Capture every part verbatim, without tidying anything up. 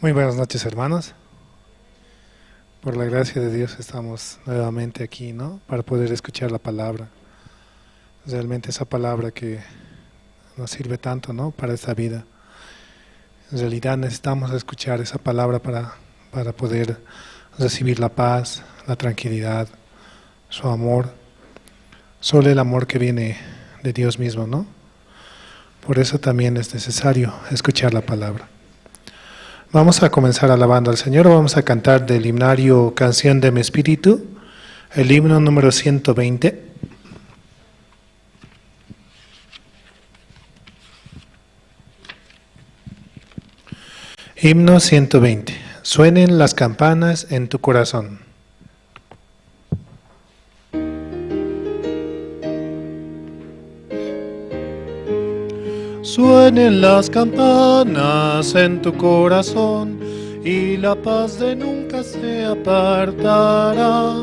Muy buenas noches, hermanos. Por la gracia de Dios estamos nuevamente aquí, ¿no? Para poder escuchar la palabra. Realmente esa palabra que nos sirve tanto, ¿no? Para esta vida. En realidad necesitamos escuchar esa palabra para, para poder recibir la paz, la tranquilidad, su amor. Solo el amor que viene de Dios mismo, ¿no? Por eso también es necesario escuchar la palabra. Vamos a comenzar alabando al Señor. Vamos a cantar del himnario Canción de mi Espíritu, el himno número ciento veinte. Himno ciento veinte. Suenen las campanas en tu corazón. Suenen las campanas en tu corazón y la paz de nunca se apartará.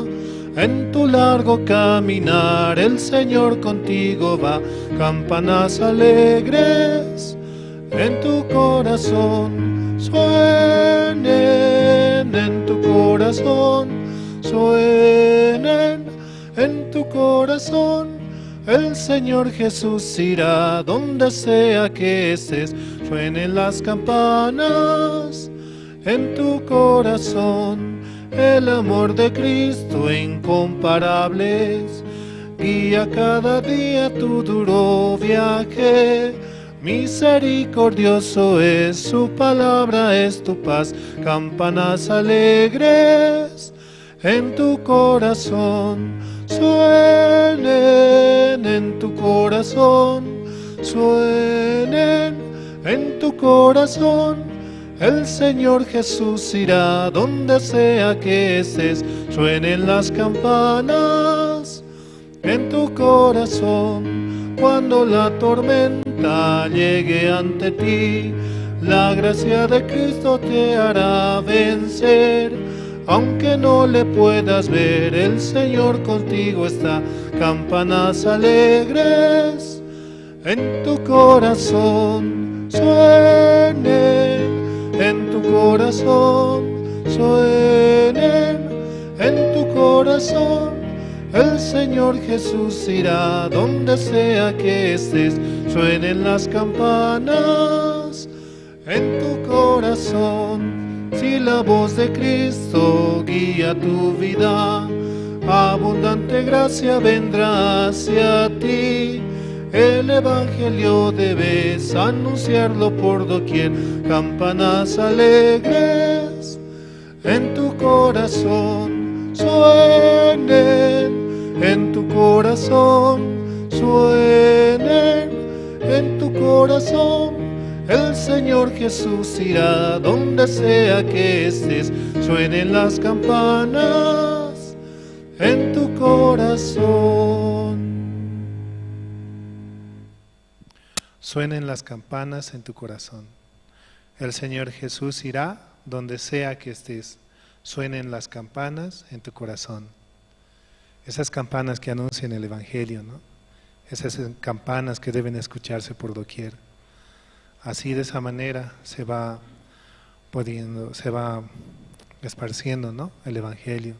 En tu largo caminar el Señor contigo va. Campanas alegres en tu corazón, suenen en tu corazón, suenen en tu corazón. El Señor Jesús irá donde sea que estés, suenen las campanas en tu corazón. El amor de Cristo incomparable es, guía cada día tu duro viaje. Misericordioso es, su palabra es tu paz. Campanas alegres en tu corazón, suenen en tu corazón, suenen en tu corazón. El Señor Jesús irá donde sea que estés, suenen las campanas en tu corazón. Cuando la tormenta llegue ante ti, la gracia de Cristo te hará vencer. Aunque no le puedas ver, el Señor contigo está. Campanas alegres en tu corazón, suenen en tu corazón, suenen en tu corazón. El Señor Jesús irá donde sea que estés, suenen las campanas en tu corazón. Si la voz de Cristo guía tu vida, abundante gracia vendrá hacia ti. El evangelio debes anunciarlo por doquier. Campanas alegres en tu corazón, suenen en tu corazón, suenen en tu corazón. El Señor Jesús irá donde sea que estés, suenen las campanas en tu corazón. Suenen las campanas en tu corazón. El Señor Jesús irá donde sea que estés. Suenen las campanas en tu corazón. Esas campanas que anuncian el evangelio, ¿no? Esas campanas que deben escucharse por doquier. Así, de esa manera se va pudiendo, se va esparciendo, ¿no? El evangelio.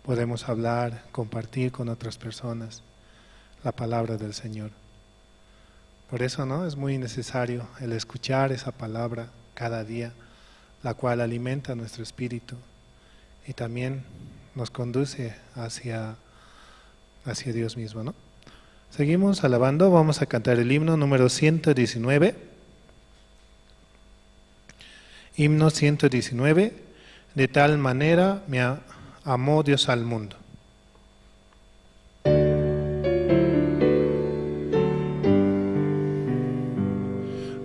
Podemos hablar, compartir con otras personas la palabra del Señor. Por eso, ¿no? Es muy necesario el escuchar esa palabra cada día, la cual alimenta nuestro espíritu y también nos conduce hacia, hacia Dios mismo, ¿no? Seguimos alabando, vamos a cantar el himno número ciento diecinueve. Himno ciento diecinueve. De tal manera me a-, amó Dios al mundo.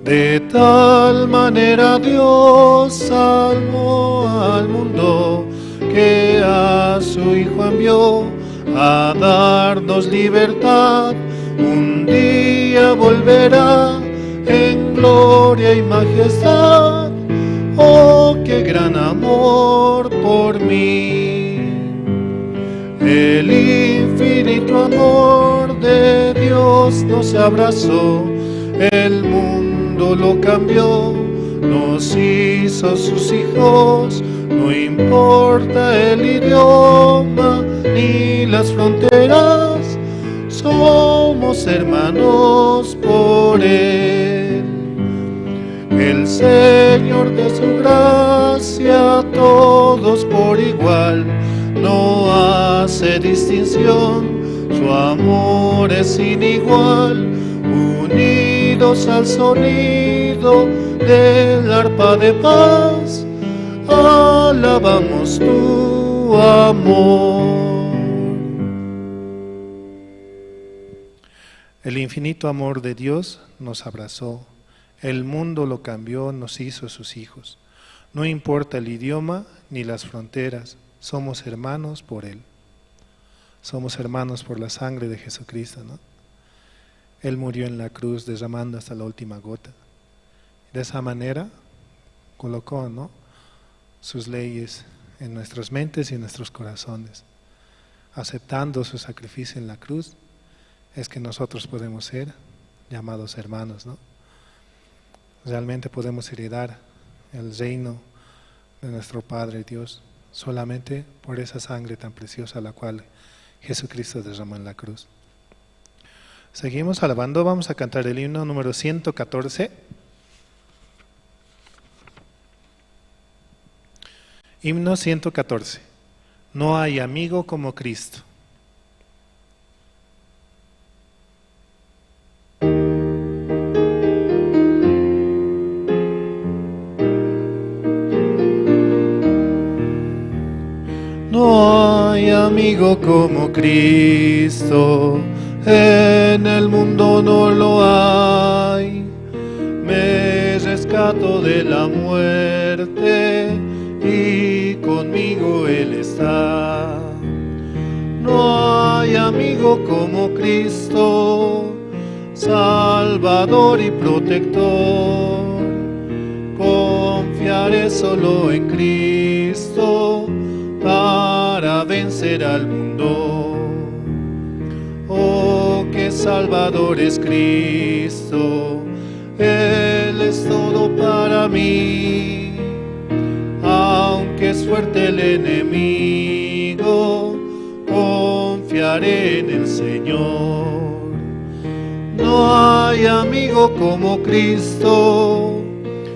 De tal manera Dios amó al mundo, que a su Hijo envió a darnos libertad. Un día volverá en gloria y majestad. Oh, qué gran amor por mí. El infinito amor de Dios nos abrazó, el mundo lo cambió, Nos hizo sus hijos, no importa el idioma ni las fronteras, somos hermanos por Él. El Señor de su gracia a todos por igual, no hace distinción, su amor es sin igual, unidos al sonido del arpa de paz, alabamos tu amor. El infinito amor de Dios nos abrazó, el mundo lo cambió, nos hizo sus hijos. No importa el idioma ni las fronteras, somos hermanos por Él. Somos hermanos por la sangre de Jesucristo, ¿no? Él murió en la cruz derramando hasta la última gota. De esa manera colocó, ¿no?, sus leyes en nuestras mentes y en nuestros corazones. Aceptando su sacrificio en la cruz, es que nosotros podemos ser llamados hermanos, ¿no? Realmente podemos heredar el reino de nuestro Padre Dios solamente por esa sangre tan preciosa la cual Jesucristo derramó en la cruz. Seguimos alabando, vamos a cantar el himno número ciento catorce. Himno ciento catorce. No hay amigo como Cristo. No hay amigo como Cristo, en el mundo no lo hay. Me rescató de la muerte y conmigo Él está. No hay amigo como Cristo, Salvador y protector. Confiaré solo en Cristo para vencer al mundo. Oh, qué Salvador es Cristo, Él es todo para mí. Aunque es fuerte el enemigo, confiaré en el Señor. No hay amigo como Cristo,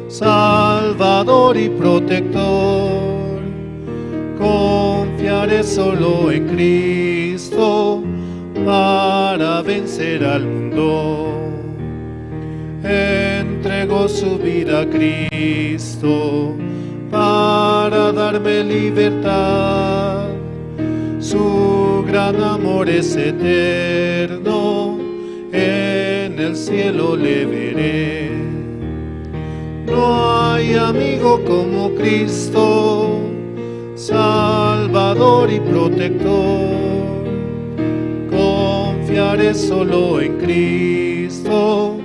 Salvador y protector. Confiaré solo en Cristo para vencer al mundo. Entregó su vida a Cristo para darme libertad. Su gran amor es eterno, en el cielo le veré. No hay amigo como Cristo, Salvador y protector. Confiaré solo en Cristo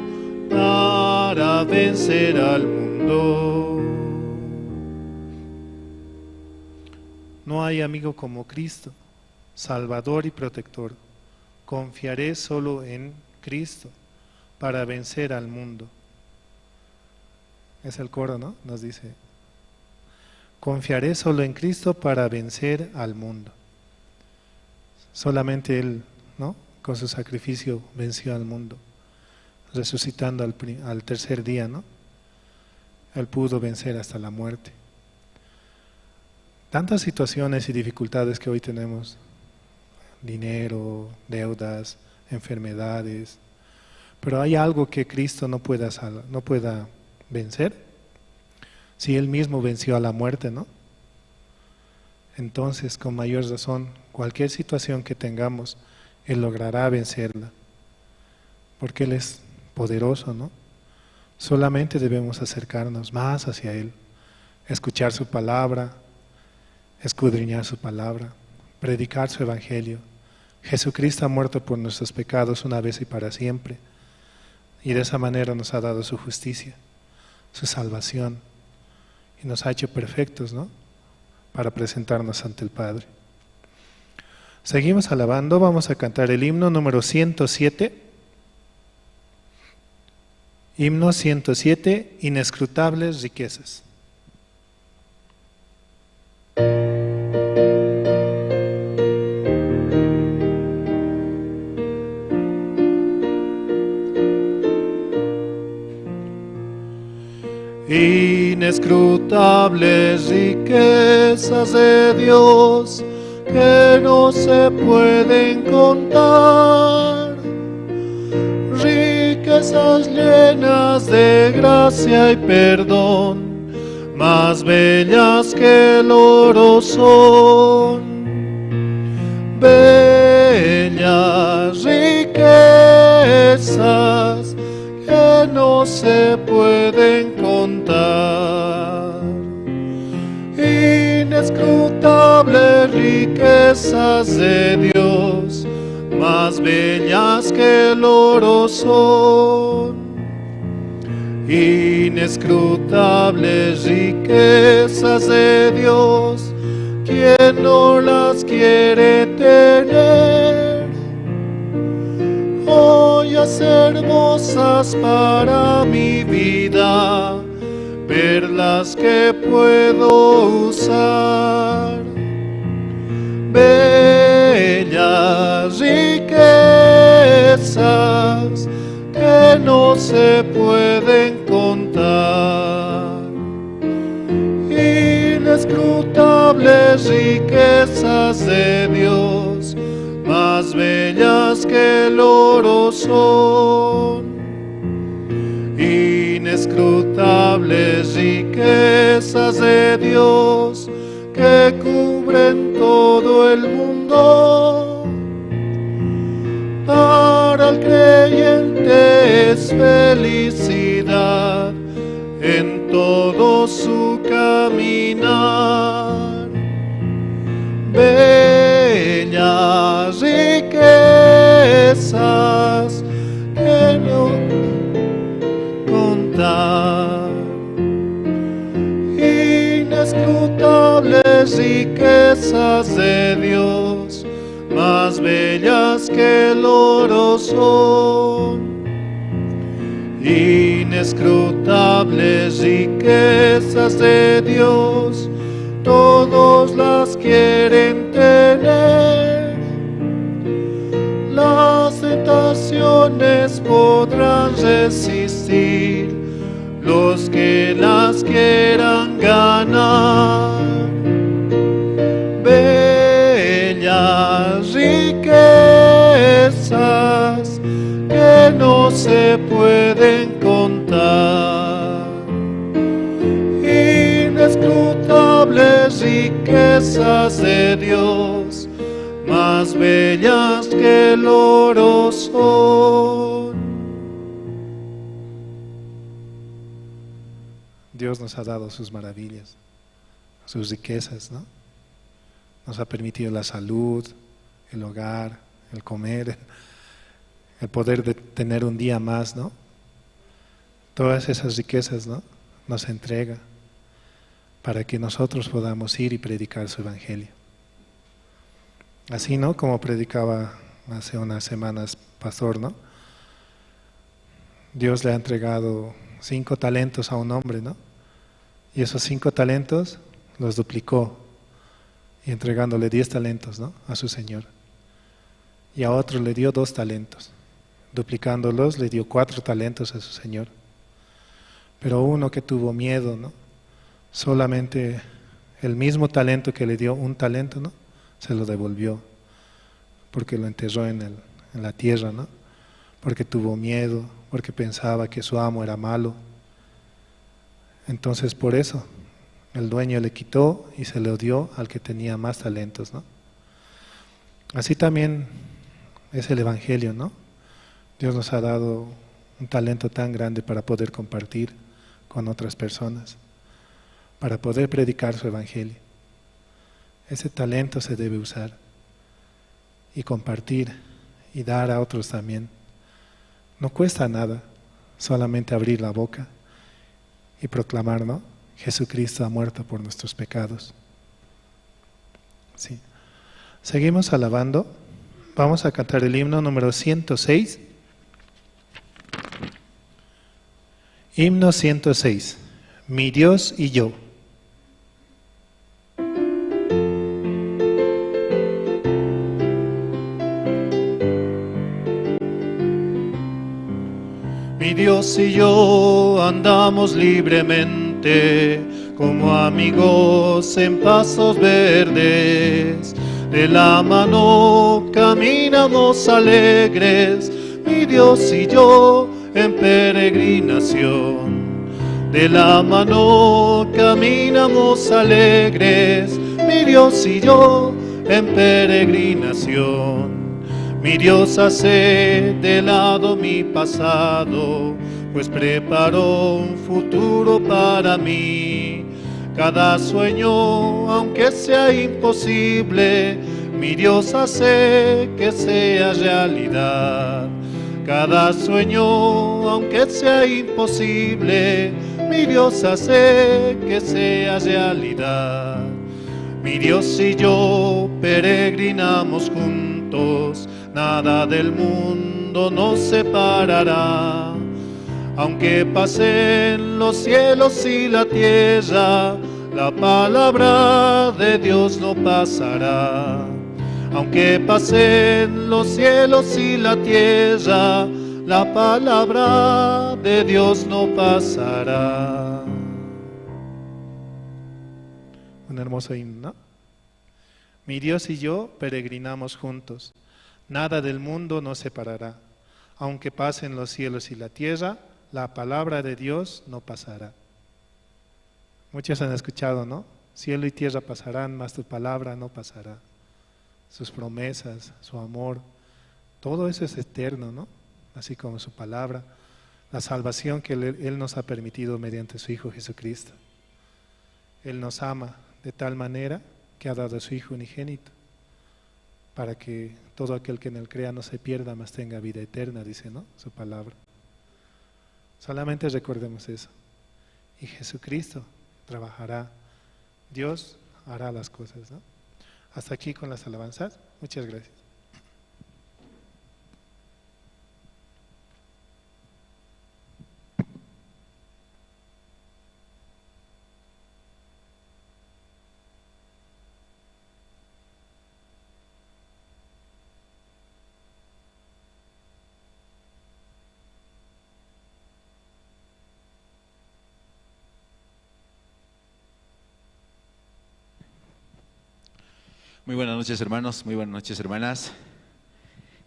para vencer al mundo. No hay amigo como Cristo, Salvador y protector. Confiaré solo en Cristo para vencer al mundo. Es el coro, ¿no? Nos dice, confiaré solo en Cristo para vencer al mundo. Solamente Él, ¿no?, con su sacrificio venció al mundo, resucitando al pri-, al tercer día, ¿no? Él pudo vencer hasta la muerte. Tantas situaciones y dificultades que hoy tenemos, dinero, deudas, enfermedades, pero ¿hay algo que Cristo no pueda sal-, no pueda vencer? Si Él mismo venció a la muerte, ¿no? Entonces, con mayor razón, cualquier situación que tengamos, Él logrará vencerla, porque Él es poderoso, ¿no? Solamente debemos acercarnos más hacia Él, escuchar su palabra, escudriñar su palabra, predicar su evangelio. Jesucristo ha muerto por nuestros pecados una vez y para siempre, y de esa manera nos ha dado su justicia, su salvación, y nos ha hecho perfectos, ¿no?, para presentarnos ante el Padre. Seguimos alabando, vamos a cantar el himno número ciento siete. Himno ciento siete, Inescrutables riquezas. Inescrutables riquezas de Dios que no se pueden contar, riquezas llenas de gracia y perdón, más bellas que el oro son, bellas riquezas que no se pueden contar. Inescrutables riquezas de Dios, más bellas que el oro son. Inescrutables riquezas de Dios, ¿quién no las quiere tener? Joyas hermosas para mi vida, perlas que puedo usar, bellas riquezas que no se pueden contar. Inescrutables riquezas de Dios, más bellas que el oro son. Inescrutables riquezas de Dios que cubren todo el mundo. Para el creyente es felicidad en todo su caminar. Bellas riquezas que no contar. Inescrutables riquezas de Dios, más bellas que el oro son. Inescrutables riquezas de Dios, todos las quieren tener. Las tentaciones podrán resistir los que las quieran ganar. Bellas riquezas que no se pueden contar. Inescrutables riquezas de Dios, más bellas que el oro son. Dios nos ha dado sus maravillas, sus riquezas, ¿no? Nos ha permitido la salud, el hogar, el comer, el poder de tener un día más, ¿no? Todas esas riquezas, ¿no? Nos entrega para que nosotros podamos ir y predicar su evangelio. Así, ¿no? Como predicaba hace unas semanas, pastor, ¿no? Dios le ha entregado cinco talentos a un hombre, ¿no? Y esos cinco talentos los duplicó, y entregándole diez talentos, ¿no? A su señor. Y a otro le dio dos talentos. Duplicándolos, le dio cuatro talentos a su señor. Pero uno que tuvo miedo, ¿no? Solamente el mismo talento que le dio un talento, ¿no? Se lo devolvió, porque lo enterró en el, en la tierra, ¿no? Porque tuvo miedo, porque pensaba que su amo era malo. Entonces, por eso, el dueño le quitó y se lo dio al que tenía más talentos, ¿no? Así también es el evangelio, ¿no? Dios nos ha dado un talento tan grande para poder compartir con otras personas, para poder predicar su evangelio. Ese talento se debe usar y compartir y dar a otros también. No cuesta nada, solamente abrir la boca y proclamar, ¿no? Jesucristo ha muerto por nuestros pecados. Sí. Seguimos alabando. Vamos a cantar el himno número ciento seis. Himno ciento seis. Mi Dios y yo. Mi Dios y yo andamos libremente, como amigos en pastos verdes. De la mano caminamos alegres, mi Dios y yo en peregrinación. De la mano caminamos alegres, mi Dios y yo en peregrinación. Mi Dios hace de lado mi pasado, pues preparó un futuro para mí. Cada sueño, aunque sea imposible, mi Dios hace que sea realidad. Cada sueño, aunque sea imposible, mi Dios hace que sea realidad. Mi Dios y yo peregrinamos juntos, nada del mundo nos separará. Aunque pasen los cielos y la tierra, la palabra de Dios no pasará. Aunque pasen los cielos y la tierra, la palabra de Dios no pasará. Un hermoso himno. Mi Dios y yo peregrinamos juntos. Nada del mundo nos separará. Aunque pasen los cielos y la tierra, la palabra de Dios no pasará. Muchos han escuchado, ¿no? Cielo y tierra pasarán, mas tu palabra no pasará. Sus promesas, su amor, todo eso es eterno, ¿no? Así como su palabra, la salvación que él, él nos ha permitido mediante su Hijo Jesucristo. Él nos ama de tal manera que ha dado a su Hijo unigénito, para que todo aquel que en él crea no se pierda, mas tenga vida eterna, dice, ¿no? Su palabra. Solamente recordemos eso. Y Jesucristo trabajará, Dios hará las cosas, ¿no? Hasta aquí con las alabanzas. Muchas gracias. Muy buenas noches, hermanos. Muy buenas noches, hermanas.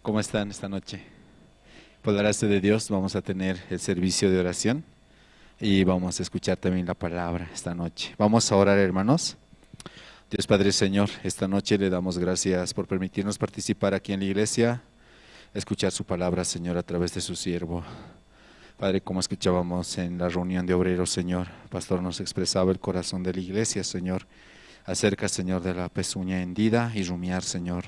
¿Cómo están esta noche? Por la gracia de Dios, vamos a tener el servicio de oración y vamos a escuchar también la palabra esta noche. Vamos a orar, hermanos. Dios Padre, Señor, esta noche le damos gracias por permitirnos participar aquí en la iglesia, escuchar su palabra, Señor, a través de su siervo. Padre, como escuchábamos en la reunión de obreros, Señor, pastor nos expresaba el corazón de la iglesia, Señor, acerca, Señor, de la pezuña hendida y rumiar, Señor.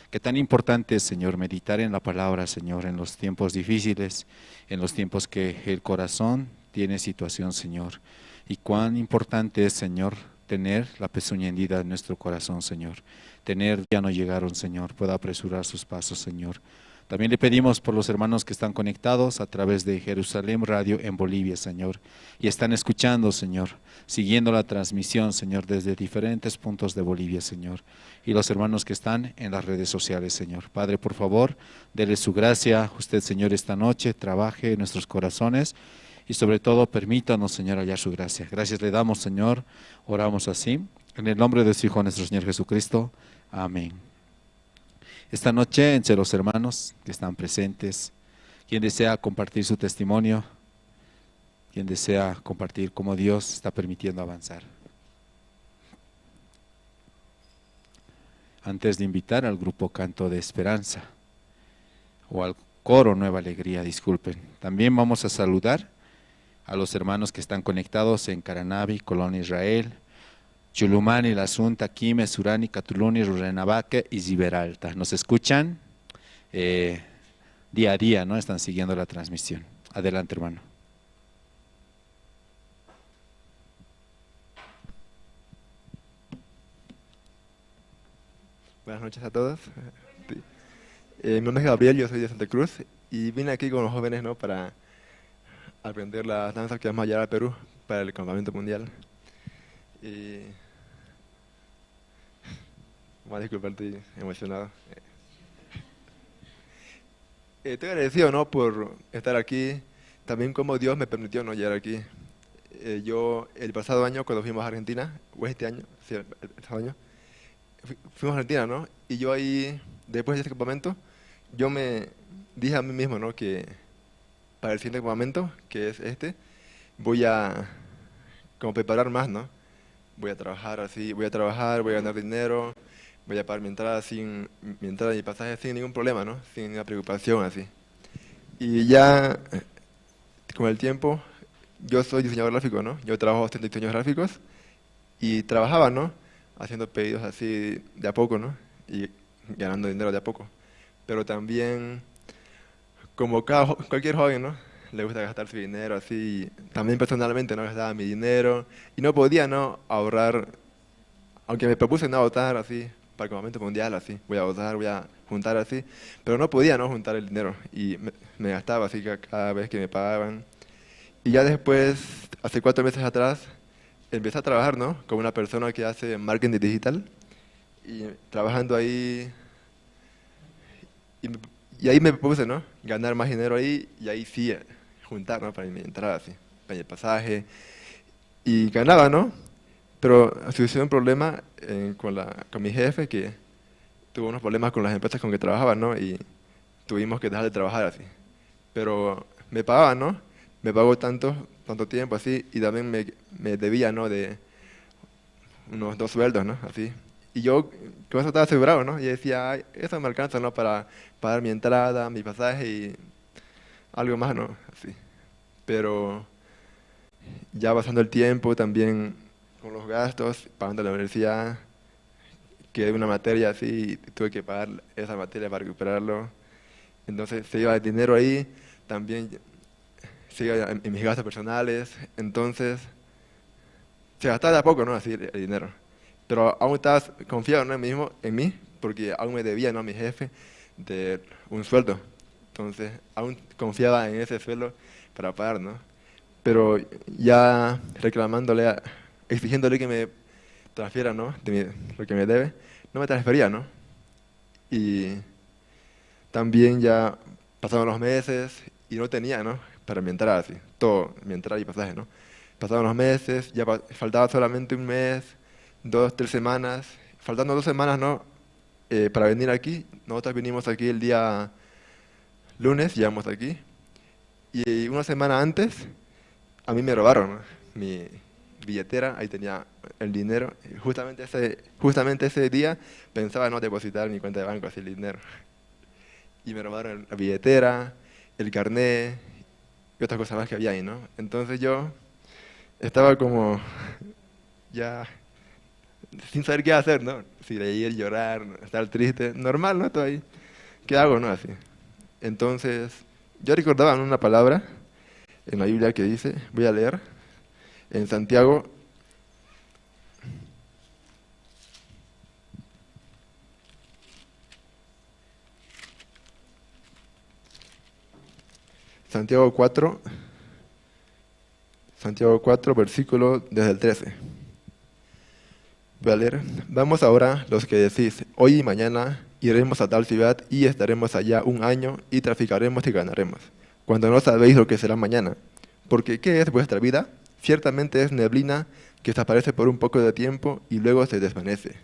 Que tan importante es, Señor, meditar en la palabra, Señor, en los tiempos difíciles, en los tiempos que el corazón tiene situación, Señor. Y cuán importante es, Señor, tener la pezuña hendida en nuestro corazón, Señor. Tener, ya no llegaron, Señor, pueda apresurar sus pasos, Señor. También le pedimos por los hermanos que están conectados a través de Jerusalén Radio en Bolivia, Señor, y están escuchando, Señor, siguiendo la transmisión, Señor, desde diferentes puntos de Bolivia, Señor, y los hermanos que están en las redes sociales, Señor. Padre, por favor, dele su gracia, usted, Señor, esta noche trabaje en nuestros corazones y sobre todo permítanos, Señor, hallar su gracia. Gracias le damos, Señor, oramos así, en el nombre de su Hijo, nuestro Señor Jesucristo. Amén. Esta noche, entre los hermanos que están presentes, quien desea compartir su testimonio, quien desea compartir cómo Dios está permitiendo avanzar. Antes de invitar al grupo Canto de Esperanza, o al coro Nueva Alegría, disculpen. También vamos a saludar a los hermanos que están conectados en Caranavi, Colón Israel, Chulumani, La Asunta, Quime, Surani, Catuluni, Rurrenabaque y Riberalta. Nos escuchan, eh, día a día, ¿no? Están siguiendo la transmisión. Adelante, hermano. Buenas noches a todos. Eh, mi nombre es Gabriel, yo soy de Santa Cruz y vine aquí con los jóvenes, ¿no? Para aprender las danzas que vamos a llevar a Perú para el campamento mundial. Y me va a disculpar, estoy emocionado. Eh, estoy agradecido, ¿no? Por estar aquí. También como Dios me permitió, ¿no? Llegar aquí. Eh, yo, el pasado año, cuando fuimos a Argentina, o este año, sí, el, el pasado año, fui- fuimos a Argentina, ¿no? Y yo ahí, después de ese campamento, yo me dije a mí mismo, ¿no? Que para el siguiente campamento, que es este, voy a como preparar más, ¿no? Voy a trabajar así, voy a trabajar, voy a ganar dinero, voy a pagar mi entrada sin, mi entrada y pasaje sin ningún problema, ¿no? Sin ninguna preocupación así. Y ya eh, con el tiempo, yo soy diseñador gráfico, ¿no? Yo trabajo haciendo diseños gráficos y trabajaba, ¿no? Haciendo pedidos así de a poco, ¿no? Y ganando dinero de a poco. Pero también, como cada jo- cualquier joven, ¿no? Le gusta gastar su dinero así. Y también personalmente, ¿no? Gastaba mi dinero y no podía, ¿no? Ahorrar, aunque me propuse no ahorrar así, para el campamento mundial, así, voy a ahorrar, voy a juntar así, pero no podía, ¿no? Juntar el dinero y me, me gastaba así ca- cada vez que me pagaban. Y ya después, hace cuatro meses atrás, empecé a trabajar, ¿no? Con una persona que hace marketing digital y trabajando ahí, y, me- y ahí me puse, ¿no? Ganar más dinero ahí y ahí sí eh, juntar, ¿no? Para mi entrada, sí, para el pasaje. Y ganaba, ¿no? Pero sucedió un problema eh, con la, con mi jefe que tuvo unos problemas con las empresas con que trabajaba, ¿no? Y tuvimos que dejar de trabajar así. Pero me pagaban, ¿no? Me pagó tanto, tanto tiempo así y también me, me debía, ¿no? De unos dos sueldos, ¿no? Así. Y yo con eso estaba asegurado, ¿no? Y decía, "Ay, eso me alcanza, ¿no? Para pagar mi entrada, mi pasaje y algo más, ¿no?" Así. Pero ya pasando el tiempo, también con los gastos, pagando la universidad, quedé una materia así, y tuve que pagar esa materia para recuperarlo. Entonces se iba el dinero ahí, también se iba en, en mis gastos personales. Entonces se gastaba de a poco, ¿no? Así el, el dinero. Pero aún estaba confiado, ¿no? En mí mismo, en mí, porque aún me debía, ¿no? A mi jefe de un sueldo. Entonces aún confiaba en ese sueldo para pagar, ¿no? Pero ya reclamándole, a- exigiéndole que me transfiera, ¿no? De mi- lo que me debe, no me transfería, ¿no? Y también ya pasaron los meses y no tenía, ¿no? Para mi entrada, sí. Todo, mi entrada y pasaje, ¿no? Pasaron los meses, ya pa- faltaba solamente un mes, dos, tres semanas. Faltando dos semanas, ¿no? Eh, para venir aquí, nosotros vinimos aquí el día lunes, llegamos aquí. Y una semana antes, a mí me robaron, ¿no? Mi billetera, ahí tenía el dinero. Y justamente ese, justamente ese día pensaba no depositar en mi cuenta de banco así el dinero. Y me robaron la billetera, el carné y otras cosas más que había ahí, ¿no? Entonces yo estaba como ya sin saber qué hacer, ¿no? Si reír, llorar, ¿no? Estar triste, normal, ¿no? Todo ahí. ¿Qué hago, no? Así. Entonces, yo recordaba una palabra en la Biblia que dice, voy a leer, en Santiago, Santiago cuatro, Santiago cuatro, versículo desde el trece. Voy a leer. Vamos ahora los que decís, hoy y mañana iremos a tal ciudad y estaremos allá un año y traficaremos y ganaremos, cuando no sabéis lo que será mañana. Porque ¿qué es vuestra vida? Ciertamente es neblina que desaparece por un poco de tiempo y luego se desvanece.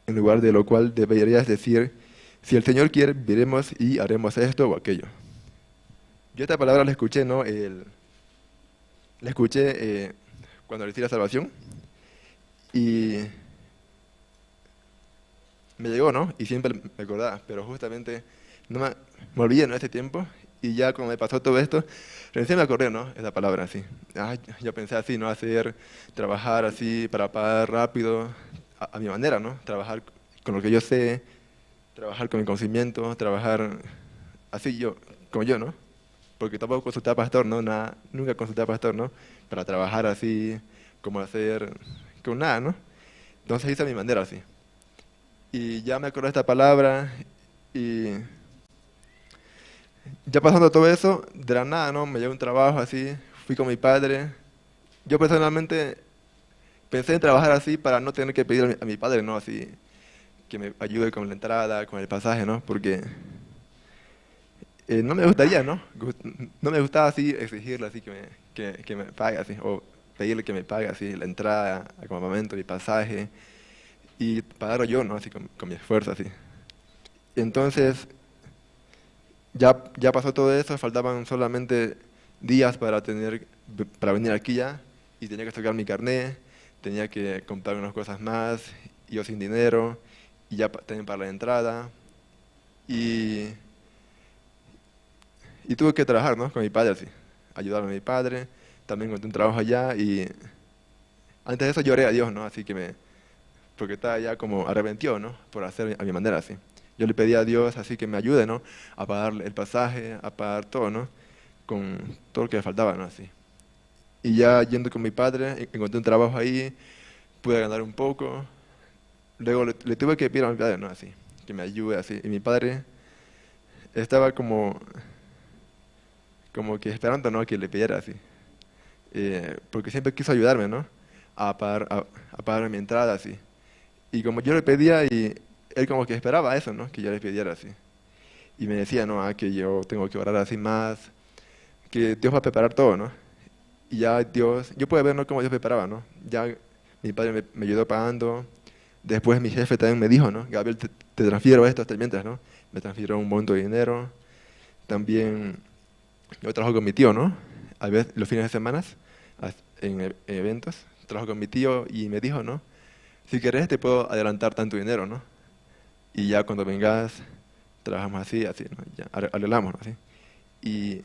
En lugar de lo cual deberías decir, si el Señor quiere, viviremos y haremos esto o aquello. Yo esta palabra la escuché, ¿no? El, la escuché eh, cuando recibí la salvación y me llegó, ¿no? Y siempre me acordaba, pero justamente no me, me olvidé, ¿no? Este tiempo y ya cuando me pasó todo esto, recién me acordé, ¿no? Esa palabra, sí. Ah, yo pensé así, ¿no? Hacer, trabajar así para pagar rápido, a, a mi manera, ¿no? Trabajar con lo que yo sé, trabajar con mi conocimiento, trabajar así yo, como yo, ¿no? Porque tampoco consulté a pastor, ¿no? Nada, nunca consulté a pastor, ¿no? Para trabajar así, como hacer, con nada, ¿no? Entonces hice a mi manera así. Y ya me acordé de esta palabra y Ya pasando todo eso, de la nada, ¿no? Me llegó un trabajo así, fui con mi padre. Yo personalmente pensé en trabajar así para no tener que pedir a mi, a mi padre, ¿no? Así, que me ayude con la entrada, con el pasaje, ¿no? Porque eh, no me gustaría, ¿no? Gust- No me gustaba así exigirle, así que me, que, que me pague, así, o pedirle que me pague, así, la entrada, acompañamiento, mi pasaje, y pagarlo yo, ¿no? Así, con, con mi esfuerzo, así. Entonces, ya, ya pasó todo eso, faltaban solamente días para tener, para venir aquí ya, y tenía que sacar mi carné, tenía que comprar unas cosas más, yo sin dinero, y ya pa- también para la entrada, y, y tuve que trabajar, ¿no? Con mi padre, así, ayudar a mi padre, también encontré un trabajo allá, y antes de eso lloré a Dios, ¿no? Así que me, porque estaba ya como arrepentido, ¿no? Por hacer a mi manera, así. Yo le pedí a Dios, así que me ayude, ¿no? A pagar el pasaje, a pagar todo, ¿no? Con todo lo que me faltaba, ¿no? Así. Y ya yendo con mi padre, en- encontré un trabajo ahí, pude ganar un poco. Luego le, le tuve que pedir a mi padre, ¿no? Así, que me ayude, así. Y mi padre estaba como, como que esperando, ¿no? Que le pidiera, así. Eh, porque siempre quiso ayudarme, ¿no? A pagar, a, a pagar mi entrada, así. Y como yo le pedía, y él como que esperaba eso, ¿no? Que yo le pidiera, así. Y me decía, no, ah, que yo tengo que orar así más, que Dios va a preparar todo, ¿no? Y ya Dios, yo puedo ver, ¿no? Cómo Dios preparaba, ¿no? Ya mi padre me, me ayudó pagando, después mi jefe también me dijo, ¿no? Gabriel, te, te transfiero esto hasta mientras, ¿no? Me transfirió un monto de dinero. También yo trabajo con mi tío, ¿no? A veces los fines de semana, as- en e- en eventos, trabajo con mi tío y me dijo, ¿no? Si querés te puedo adelantar tanto dinero, ¿no? Y ya cuando vengas, trabajamos así, así, ¿no? Ya, arre- arreglamos, ¿no? Así. Y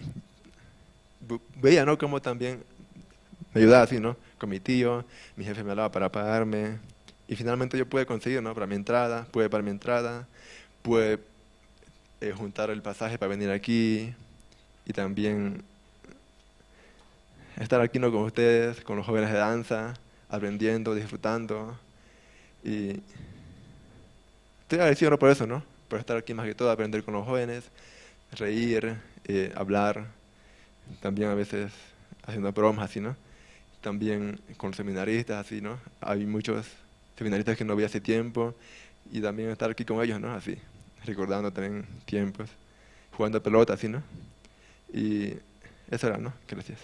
bu- veía, ¿no? Cómo también me ayudaba así, ¿no? Con mi tío, mi jefe me hablaba para pagarme. Y finalmente yo pude conseguir, ¿no? Para mi entrada, pude pagar mi entrada, pude eh, juntar el pasaje para venir aquí y también estar aquí, ¿no? Con ustedes, con los jóvenes de danza, aprendiendo, disfrutando. Y estoy agradecido, ¿no? Por eso, ¿no? Por estar aquí más que todo, aprender con los jóvenes, reír, eh, hablar, también a veces haciendo bromas así, ¿no? También con seminaristas así, ¿no? Hay muchos seminaristas que no vi hace tiempo y también estar aquí con ellos, ¿no? Así, recordando también tiempos, jugando pelota así, ¿no? Y eso era, ¿no? Gracias.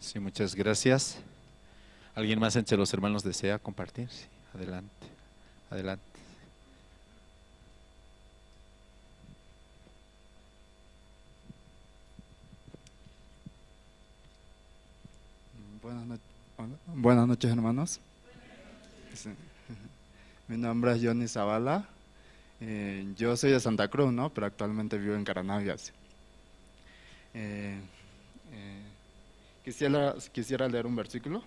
Sí, muchas gracias. ¿Alguien más entre los hermanos desea compartir? Sí, adelante, adelante. Buenas, no- hola. Buenas noches, hermanos. Sí. Mi nombre es Johnny Zavala. Eh, yo soy de Santa Cruz, ¿no? Pero actualmente vivo en Caranavi, así. Eh, eh, quisiera, quisiera leer un versículo.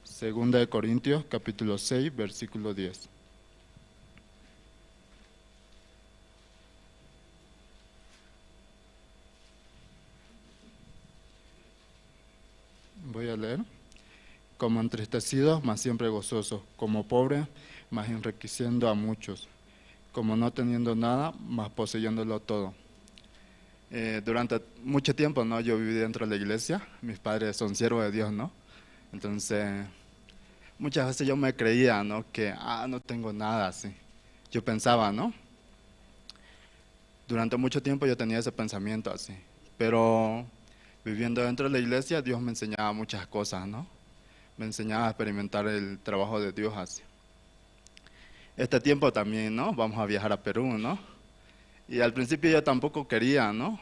Segunda de Corintios, capítulo seis, versículo diez. Voy a leer. Como entristecidos, mas siempre gozosos. Como pobres, mas enriqueciendo a muchos. Como no teniendo nada, mas poseyéndolo todo. Eh, durante mucho tiempo, ¿no? Yo viví dentro de la iglesia. Mis padres son siervos de Dios, ¿no? Entonces, muchas veces yo me creía, ¿no? Que, ah, no tengo nada así. Yo pensaba, ¿no? Durante mucho tiempo yo tenía ese pensamiento así. Pero viviendo dentro de la iglesia, Dios me enseñaba muchas cosas, ¿no? Me enseñaba a experimentar el trabajo de Dios así. Este tiempo también, ¿no? Vamos a viajar a Perú, ¿no? Y al principio yo tampoco quería, ¿no?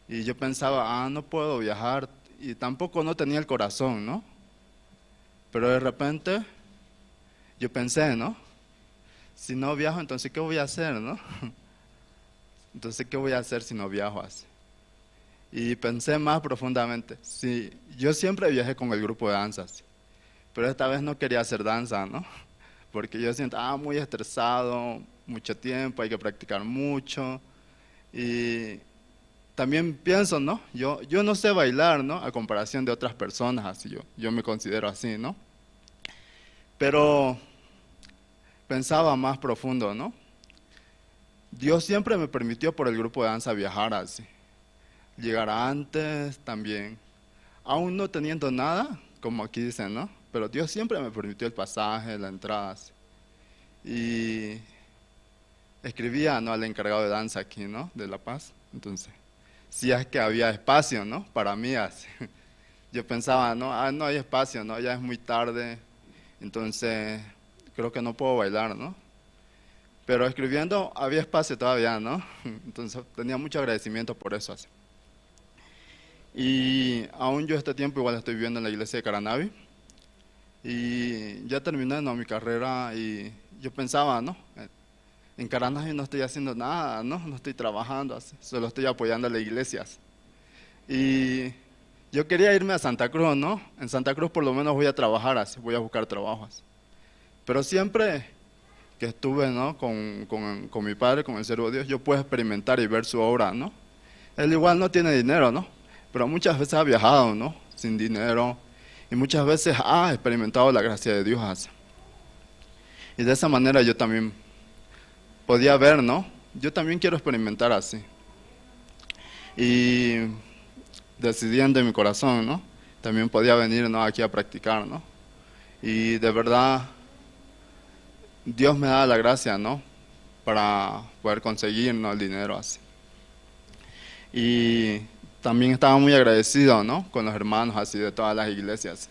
Y yo pensaba, ah, no puedo viajar. Y tampoco no tenía el corazón, ¿no? Pero de repente yo pensé, ¿no? Si no viajo, entonces, ¿qué voy a hacer, no? Entonces, ¿qué voy a hacer si no viajo así? Y pensé más profundamente. Sí, yo siempre viajé con el grupo de danzas, pero esta vez no quería hacer danza, ¿no? Porque yo siento, ah, muy estresado, mucho tiempo, hay que practicar mucho. Y también pienso, ¿no? Yo, yo no sé bailar, ¿no? A comparación de otras personas, así yo, yo me considero así, ¿no? Pero pensaba más profundo, ¿no? Dios siempre me permitió por el grupo de danza viajar así. Llegar antes también. Aún no teniendo nada, como aquí dicen, ¿no? Pero Dios siempre me permitió el pasaje, la entrada, así. Y escribía, ¿no? Al encargado de danza aquí, ¿no? De La Paz. Entonces, si es que había espacio, ¿no? Para mí, así. Yo pensaba, ¿no? Ah, no hay espacio, ¿no? Ya es muy tarde. Entonces, creo que no puedo bailar, ¿no? Pero escribiendo había espacio todavía, ¿no? Entonces, tenía mucho agradecimiento por eso, así. Y aún yo este tiempo igual estoy viviendo en la iglesia de Caranavi. Y ya terminé, ¿no? Mi carrera y yo pensaba, ¿no? En Caranavi no estoy haciendo nada, ¿no? No estoy trabajando, así. Solo estoy apoyando a las iglesias. Y yo quería irme a Santa Cruz, ¿no? En Santa Cruz por lo menos voy a trabajar, así, voy a buscar trabajos. Pero siempre que estuve, ¿no? Con, con, con mi padre, con el siervo de Dios, yo puedo experimentar y ver su obra, ¿no? Él igual no tiene dinero, ¿no? Pero muchas veces ha viajado, ¿no? Sin dinero. Y muchas veces ha experimentado la gracia de Dios así. Y de esa manera yo también podía ver, ¿no? Yo también quiero experimentar así. Y decidí en mi corazón, ¿no? También podía venir, ¿no? Aquí a practicar, ¿no? Y de verdad, Dios me da la gracia, ¿no? Para poder conseguir, ¿no? El dinero así. Y también estaba muy agradecido, ¿no? Con los hermanos así de todas las iglesias.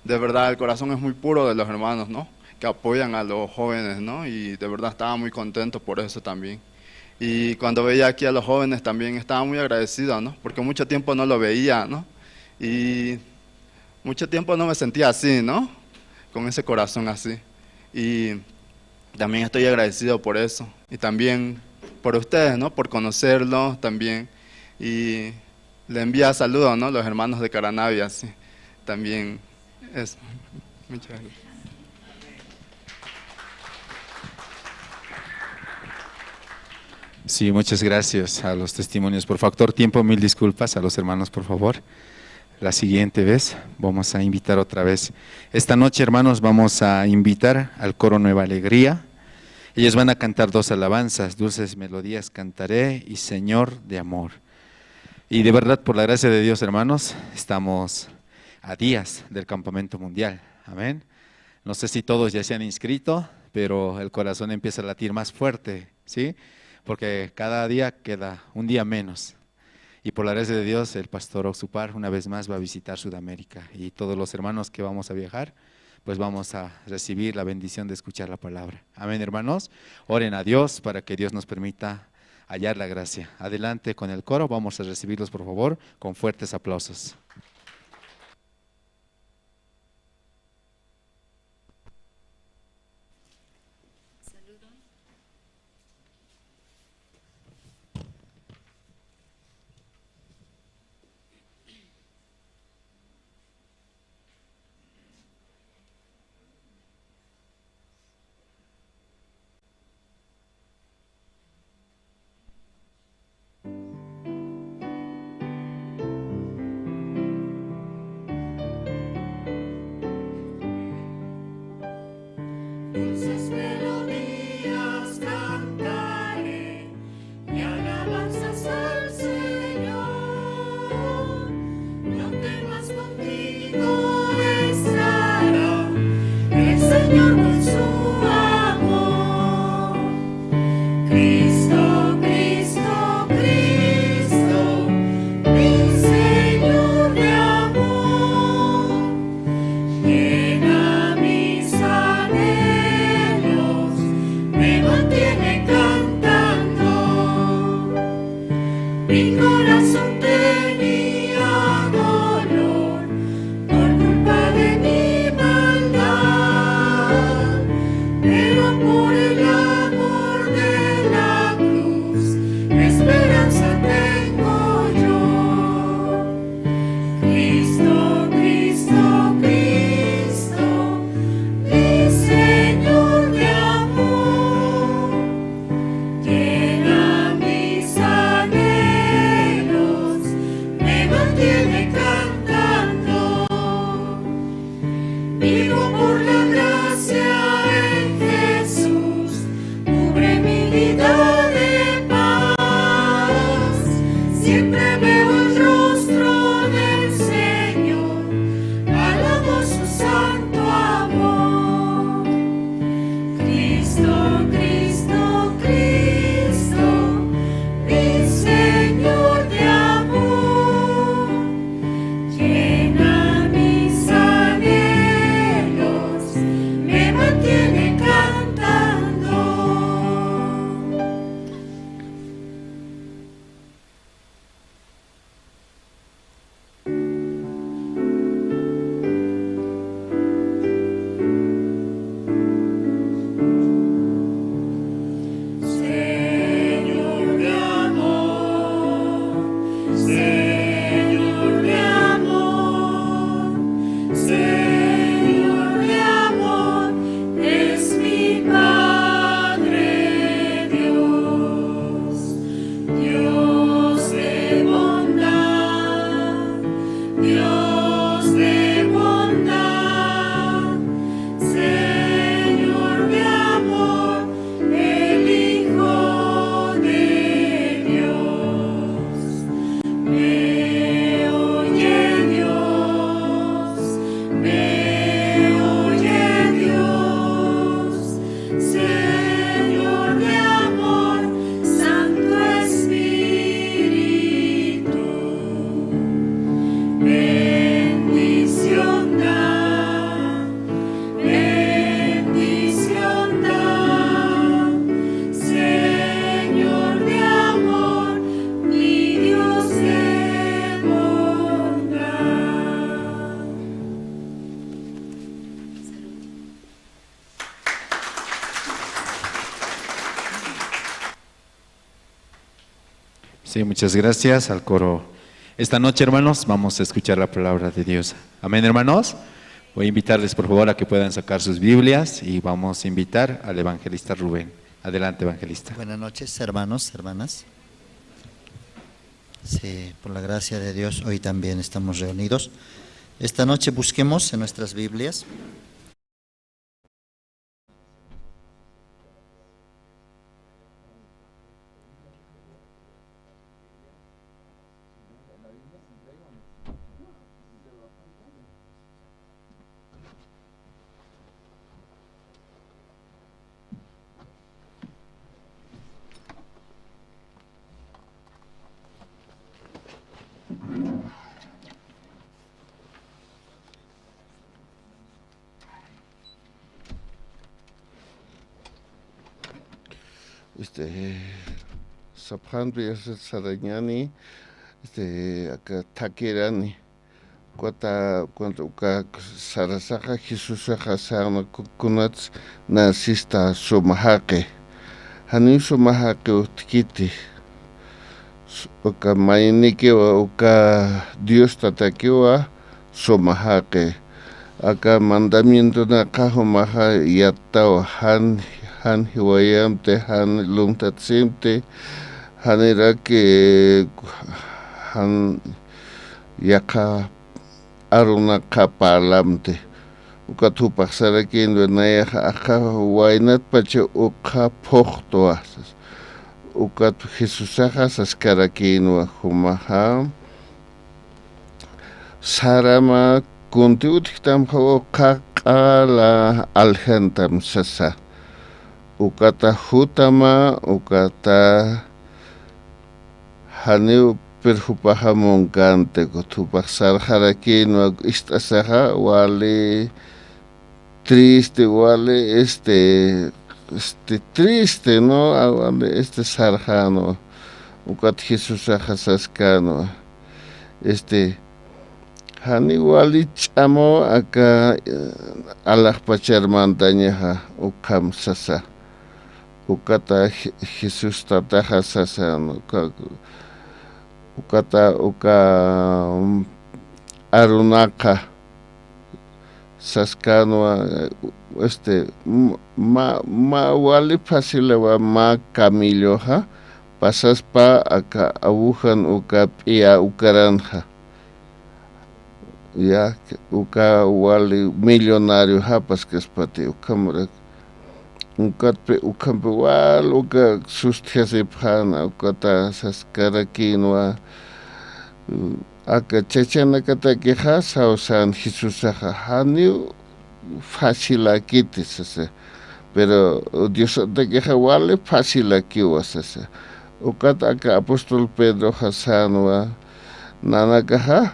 De verdad, el corazón es muy puro de los hermanos, ¿no? Que apoyan a los jóvenes, ¿no? Y de verdad estaba muy contento por eso también. Y cuando veía aquí a los jóvenes también estaba muy agradecido, ¿no? Porque mucho tiempo no lo veía, ¿no? Y mucho tiempo no me sentía así, ¿no? Con ese corazón así. Y también estoy agradecido por eso. Y también por ustedes, ¿no? Por conocerlo también. Y le envía saludos, ¿no? Los hermanos de Caranavi, así. También eso. Muchas gracias. Sí, muchas gracias a los testimonios. Por factor tiempo, mil disculpas a los hermanos, por favor. La siguiente vez vamos a invitar otra vez. Esta noche, hermanos, vamos a invitar al coro Nueva Alegría. Ellos van a cantar dos alabanzas, Dulces Melodías Cantaré y Señor de Amor. Y de verdad, por la gracia de Dios, hermanos, estamos a días del campamento mundial. Amén. No sé si todos ya se han inscrito, pero el corazón empieza a latir más fuerte, ¿sí? Porque cada día queda un día menos. Y por la gracia de Dios, el pastor Oxupar una vez más va a visitar Sudamérica. Y todos los hermanos que vamos a viajar, pues vamos a recibir la bendición de escuchar la palabra. Amén, hermanos. Oren a Dios para que Dios nos permita hallar la gracia. Adelante con el coro. Vamos a recibirlos, por favor, con fuertes aplausos. Dulces melodías cantaré, y alabanzas al Señor. No temas, contigo estará el Señor con su amor. Cristo, Cristo, Cristo, mi Señor de amor. Llena mis anhelos, me mantiene cantando. Mi corazón tenía dolor por culpa de mi maldad. Sí, muchas gracias al coro. Esta noche, hermanos, vamos a escuchar la palabra de Dios. Amén, hermanos. Voy a invitarles, por favor, a que puedan sacar sus Biblias y vamos a invitar al evangelista Rubén. Adelante, evangelista. Buenas noches, hermanos, hermanas. Sí, por la gracia de Dios, hoy también estamos reunidos. Esta noche busquemos en nuestras Biblias. Este, sapxanpi sarañani, este, aka thakirani, ukat, ukat uka sarasaxa, Jesusaxa sänwa ku-, kunats nasista suma jaqi. Janiw suma jaqi utjkiti. Uka maynikiwa, uka Dios Tatakiwa suma jaqi. Aka mandamientonaka jumaxa yattawa, jan, jan jiwayamti, jan lumthatsimti, janiraki, jan yaqha arunaka parlamti. Ukat jupax sarakïnwa, nayaxa aka waynatpacha ukxa phuqtwa. Ukat Jesusaxa saskarakïnwa jumaxa, sarama kunti utjktamxa ukxa q'ala aljantam sasa. Ukata jutama, ukata janiw, pero jupaxa munkanti, ukat jupax sarxarakïnwa ist'asaxa, wali triste, wali, este, este, triste, ¿no? A, wali, este, sarxänwa. Ukat Jesusaxa saskänwa, este, janiw wali ch'amaw aka, eh, alaxpachar mantañaxa, ukham sasa. Ukata Je-, Jesus Tataxa sasänwa, uka, ukata, uka, mm, arunaka saskänwa, este, m-, mä, mä wali fácilawa mä camelloxa pasaspa aka agujan uka p'iya ukaranxa. Ya, uka wali millonarioxa paskaspati, ukhamrak. Ukatpi, ukhampi wal uka sustjasipxäna, ukata saskarakïnwa, aka chachanakatakixa sawsän Jesusaxa, janiw facilakiti sasa. Pero Diosatakixa wali facilakiwa sasa. Ukat aka apóstol Pedroxa sänwa, nanakaxa,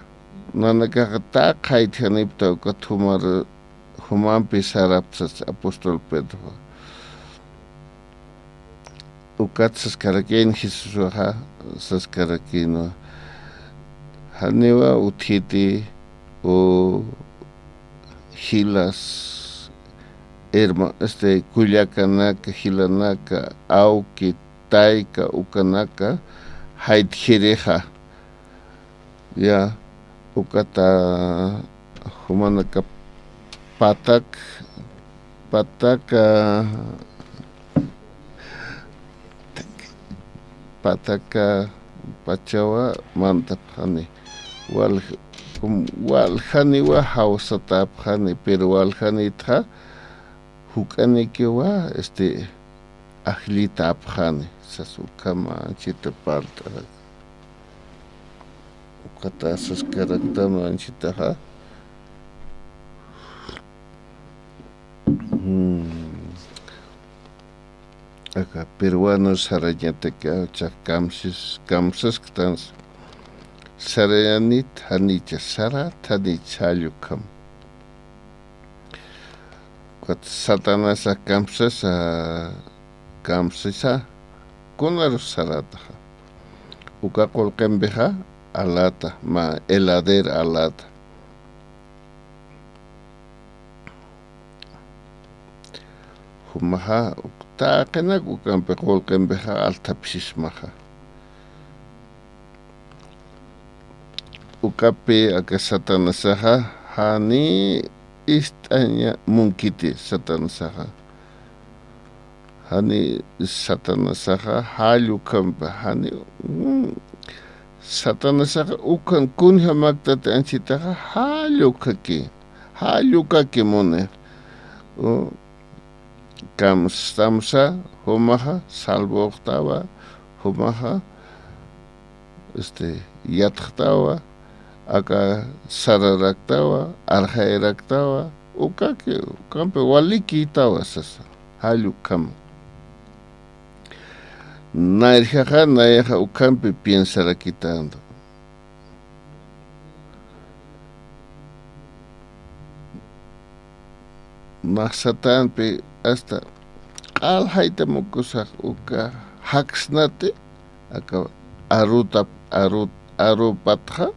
nanakaxa taqi jayt'anipxta ukat jumar, jumampi sarapxta sasa apóstol Pedroxa. Ukat saskarakïn Jesusxa, saskarakïnwa, janiwa utjiti, o jilas, herma-, este, kullakanaka, jilanaka, awki, tayka, ukanaka, jaytjirixa. Ya, ukata jumanaka patak, pataka, pataka pachawa mantapxani. Wal-, kum-, waljaniwa jawsatäpxani, pero waljanitxa juk'anikiwa, este, ajllitäpxani, sas ukham anchhita parlt'arak. Ukata saskaraktan anchhitaxa. Mm. Aka peruano sarañataki, ah, chaq kamsis-, kamsasktan. Sarayanit janicha, sarat janicha, jall ukham. Ukat Satanasa kamsasa, kamsisa, kunarus sarataxa. Uka qullqimpixa alata, mä heladera alata. Jumaxa, uk-, taqinak ukampi qullqimpixa althapsismaxa. Ukapi aka Satanasaxa jani ist'aña munkiti Satanasaxa. Jani Satanasaxa jall ukhampa, jani, mm, Satanasaxa ukhan kunja maktati anchitaxa jall ukhaki, jall ukaki muni. U, kamstamsa, jumaxa salvoxtawa, jumaxa, este, yatxtawa, aka sararaktawa, arxayaraktawa, ukaki, ukampi walikïtawa sasa, jall ukhama. Nayrjaxa, nayaxa ukhampi piensarakitänta. Nax Satanpi hasta q'al jaytamukusax uka jaksnati, aka arutap-, arut-, arupatxa,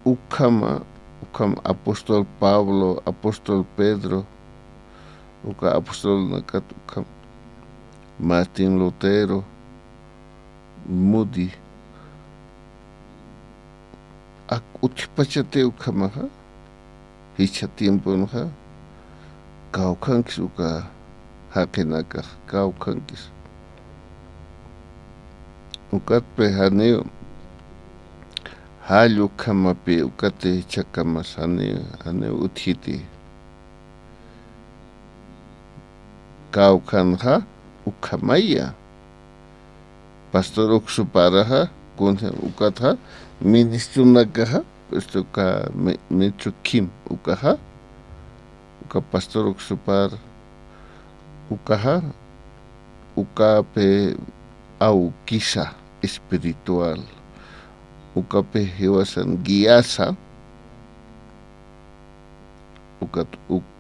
ukhama, ukham apóstol Pablo, apóstol Pedro, uka apostolnakat ukham Martín Lutero, Moody, ak utjpachati ukhamaxa, jichha tiemponxa, kawkhankis uka jaqinakax, kawkhankis. Ukatpi janiw, jall ukhamapi, ukati jichhakamas janiw, janiw utjiti. Kawkhanxa ukhamaya. Pastor Uksuparaxa, kunja ukatxa, ministronakaxa, este, uka mi-, Mitsukim ukaxa, uka Pastor Uksupar ukaxa, ukapi awkisa espiritual, ukapi jiwasan guiasa, ukat uk-,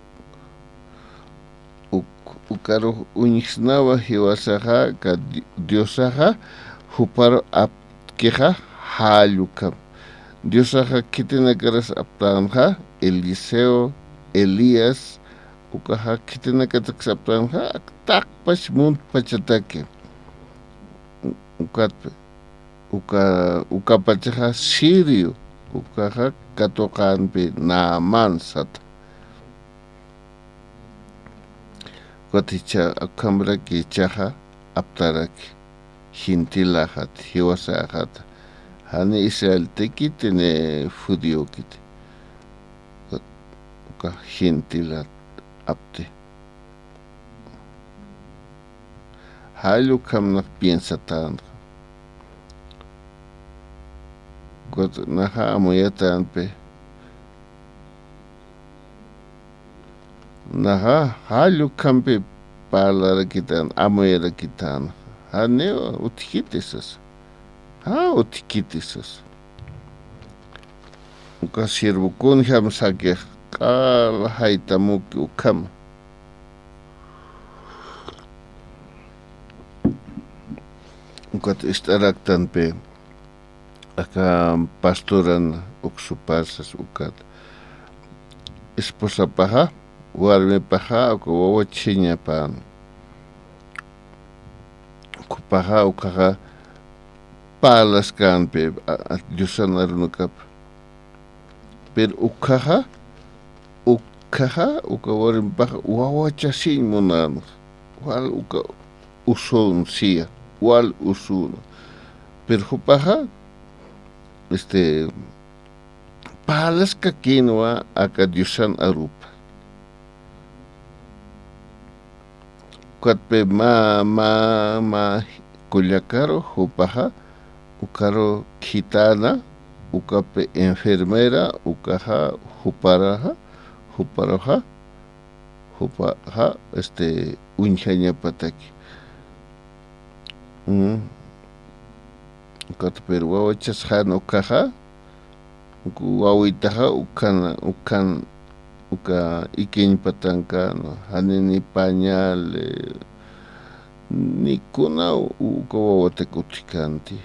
uk-, ukarux uñjsnawa jiwasaxa, ka Di-, Diosaxa, jupar aptkixa, jall ukham. Diosaxa khitinakaras aptänxa, Eliseo, Elías, ukaxa khitinakataks aptänxa, ak taqpach muntpachataki. Ukatpi. Uka, ukapachaxa sirio, ukaxa katuqanpi Naamán sata. Ukat jichha, ukhamraki jichhaxa aptaraki, gentilaxat, jiwasaxat, jani israeltakiti ni judiokiti. Uka gentilat apti. Jall ukham nax piensatänxa. Ukat naxa amuyatänpi. Naxa jall ukhampi parlarakitän, amuyarakitän. Janiw utjkiti sasa. Ja, utjkiti sasa. Uka siervo kunjam sakix q'al jaytamuki ukhama. Ukat ist'araktanpi, aka pastoran Uksupar sas ukat. Esposapaxa, warmipaxa, uka wawachasiñapan. Ukhapaxa, ukhaxa, parlaskänpi, a, a, Diosan arunakap. Pero ukhaxa, ukhaxa, uka warmipaxa, wawachasiñ munänxa. Wal uka usun siya, wal usun. Pero jupaxa, este, parlaskakïnwa aka Diosan arupa. Ukatpi mä, mä, mä kullakaru jupaxa, ukaru khitäna, ukapi enfermera, ukaxa juparaxa, juparuxa, jupaxa, este, uñjañapataki. Mm. Ukatpir wawachasxän ukaxa, uka wawitaxa, ukan, ukan, uka ikiñ patankan, janini pañal, eh, ni kuna u-, uka wawatak utjkänti.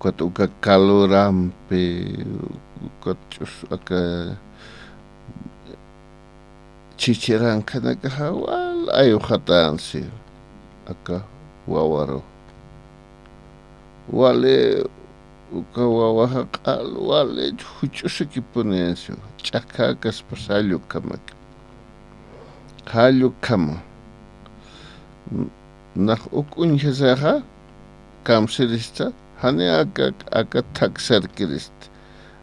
Ukat uka calorampi, ukat ch'us aka chichirankhanakaxa wal ayuxatänsi aka wawaru. Wali uka wawaxa q'al wali juch'usikipuni, ch'akakaspa, jall ukhamaki. Jall ukhama. Nax uk uñjasaxa kamsirista, jani aka, aka thaksarkirista.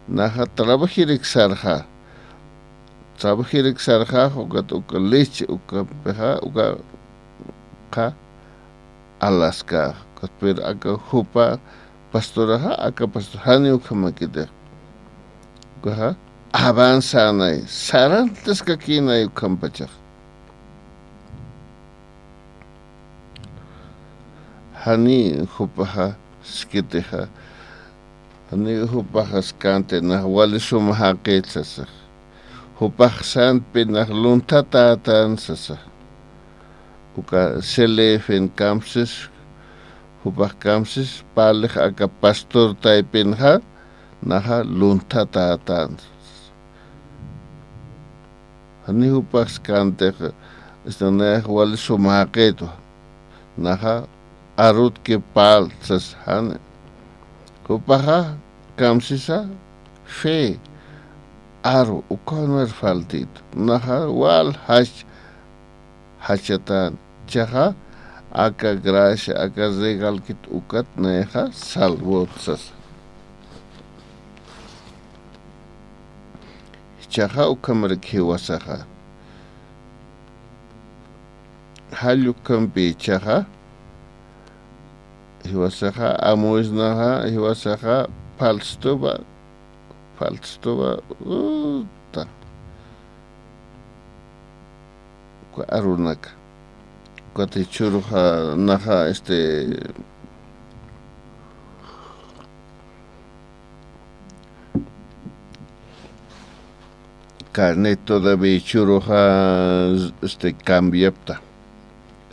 Naxa trabajiriksarxa. Trabajiriksarxa, ukat uka leche, ukampixa, ukaxa Alaska, ukat pero aka jupa pastoraxa, aka pastor, jani ukhamakitix. Ukaxa avanzanay, sarantaskakïnay ukhampachax. Jani jupaxa, skitixa, jani jupaxa skanti, nax wali suma jaqit sasa. Jupax santpi nax lunthatätan sasa. Uka C L F-in kamsis, jupax kamsis, parlix aka pastor taypinxa, naxa lunthatätan sasa. Jani jupax skantixa, nax wali suma jaqitwa. Naxa arutki parlt sasa, jani. Jupaxa kamsisa fe, aru, ukanar faltitu. Naxa wal jach, jachatan. Jichhaxa aka gracia, aka regalkit ukat nayaxa salvot sasa. Jichhaxa ukhamarak jiwasaxa. Jall ukhampi jichhaxa, jiwasaxa, amuwisnaxa, jiwasaxa, faltstuwa, faltstuwa, uta. Uka arunaka. Ukat jichhüruxa naxa, este, carnet todavía jichhüruxa, este, cambiapta.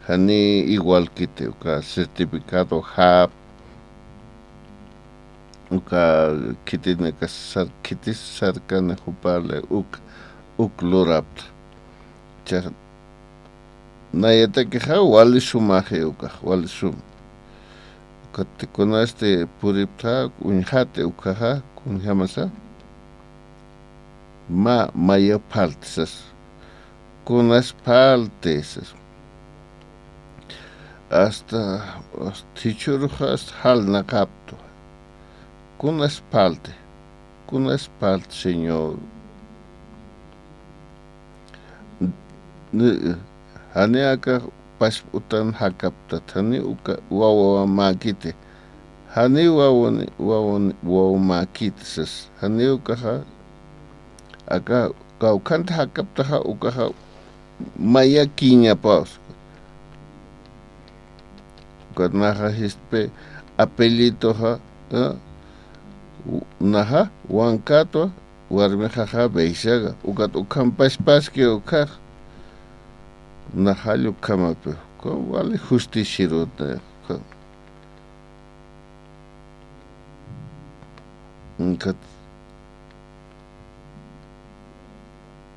Jani igualkiti, uka certificado jap, uka khitinaka sar-, khitis sarkani juparli uk, uk lurapta. Jichhax nayatakixa wali sumaxi ukax, wali suma. Ukat kunasti puriptxa, uñjati ukaxa, kunjamasa. Mä, maya falti sasa. Kunas falti sasa. Hasta, hasta jichhüruxa hasta jalnaqaptu. Kunas falti, kunas falti, Señor. Ni, jani aka pasp utan jakaptat, jani uka wawamäkiti. Jani wawani, wawani, wawamäkiti sasa. Jani ukaxa, aka kawkhanti jakaptaxa, ukaxa mayakiñapaw. Ukat naxa jistpi apellidoxa, ¿eh? Naxa wankatwa, warmixaxa Beisaga, ukat ukhampaspaski ukax. Naxall ukhamapi, uka wali justiciaruta, uka. Ukat,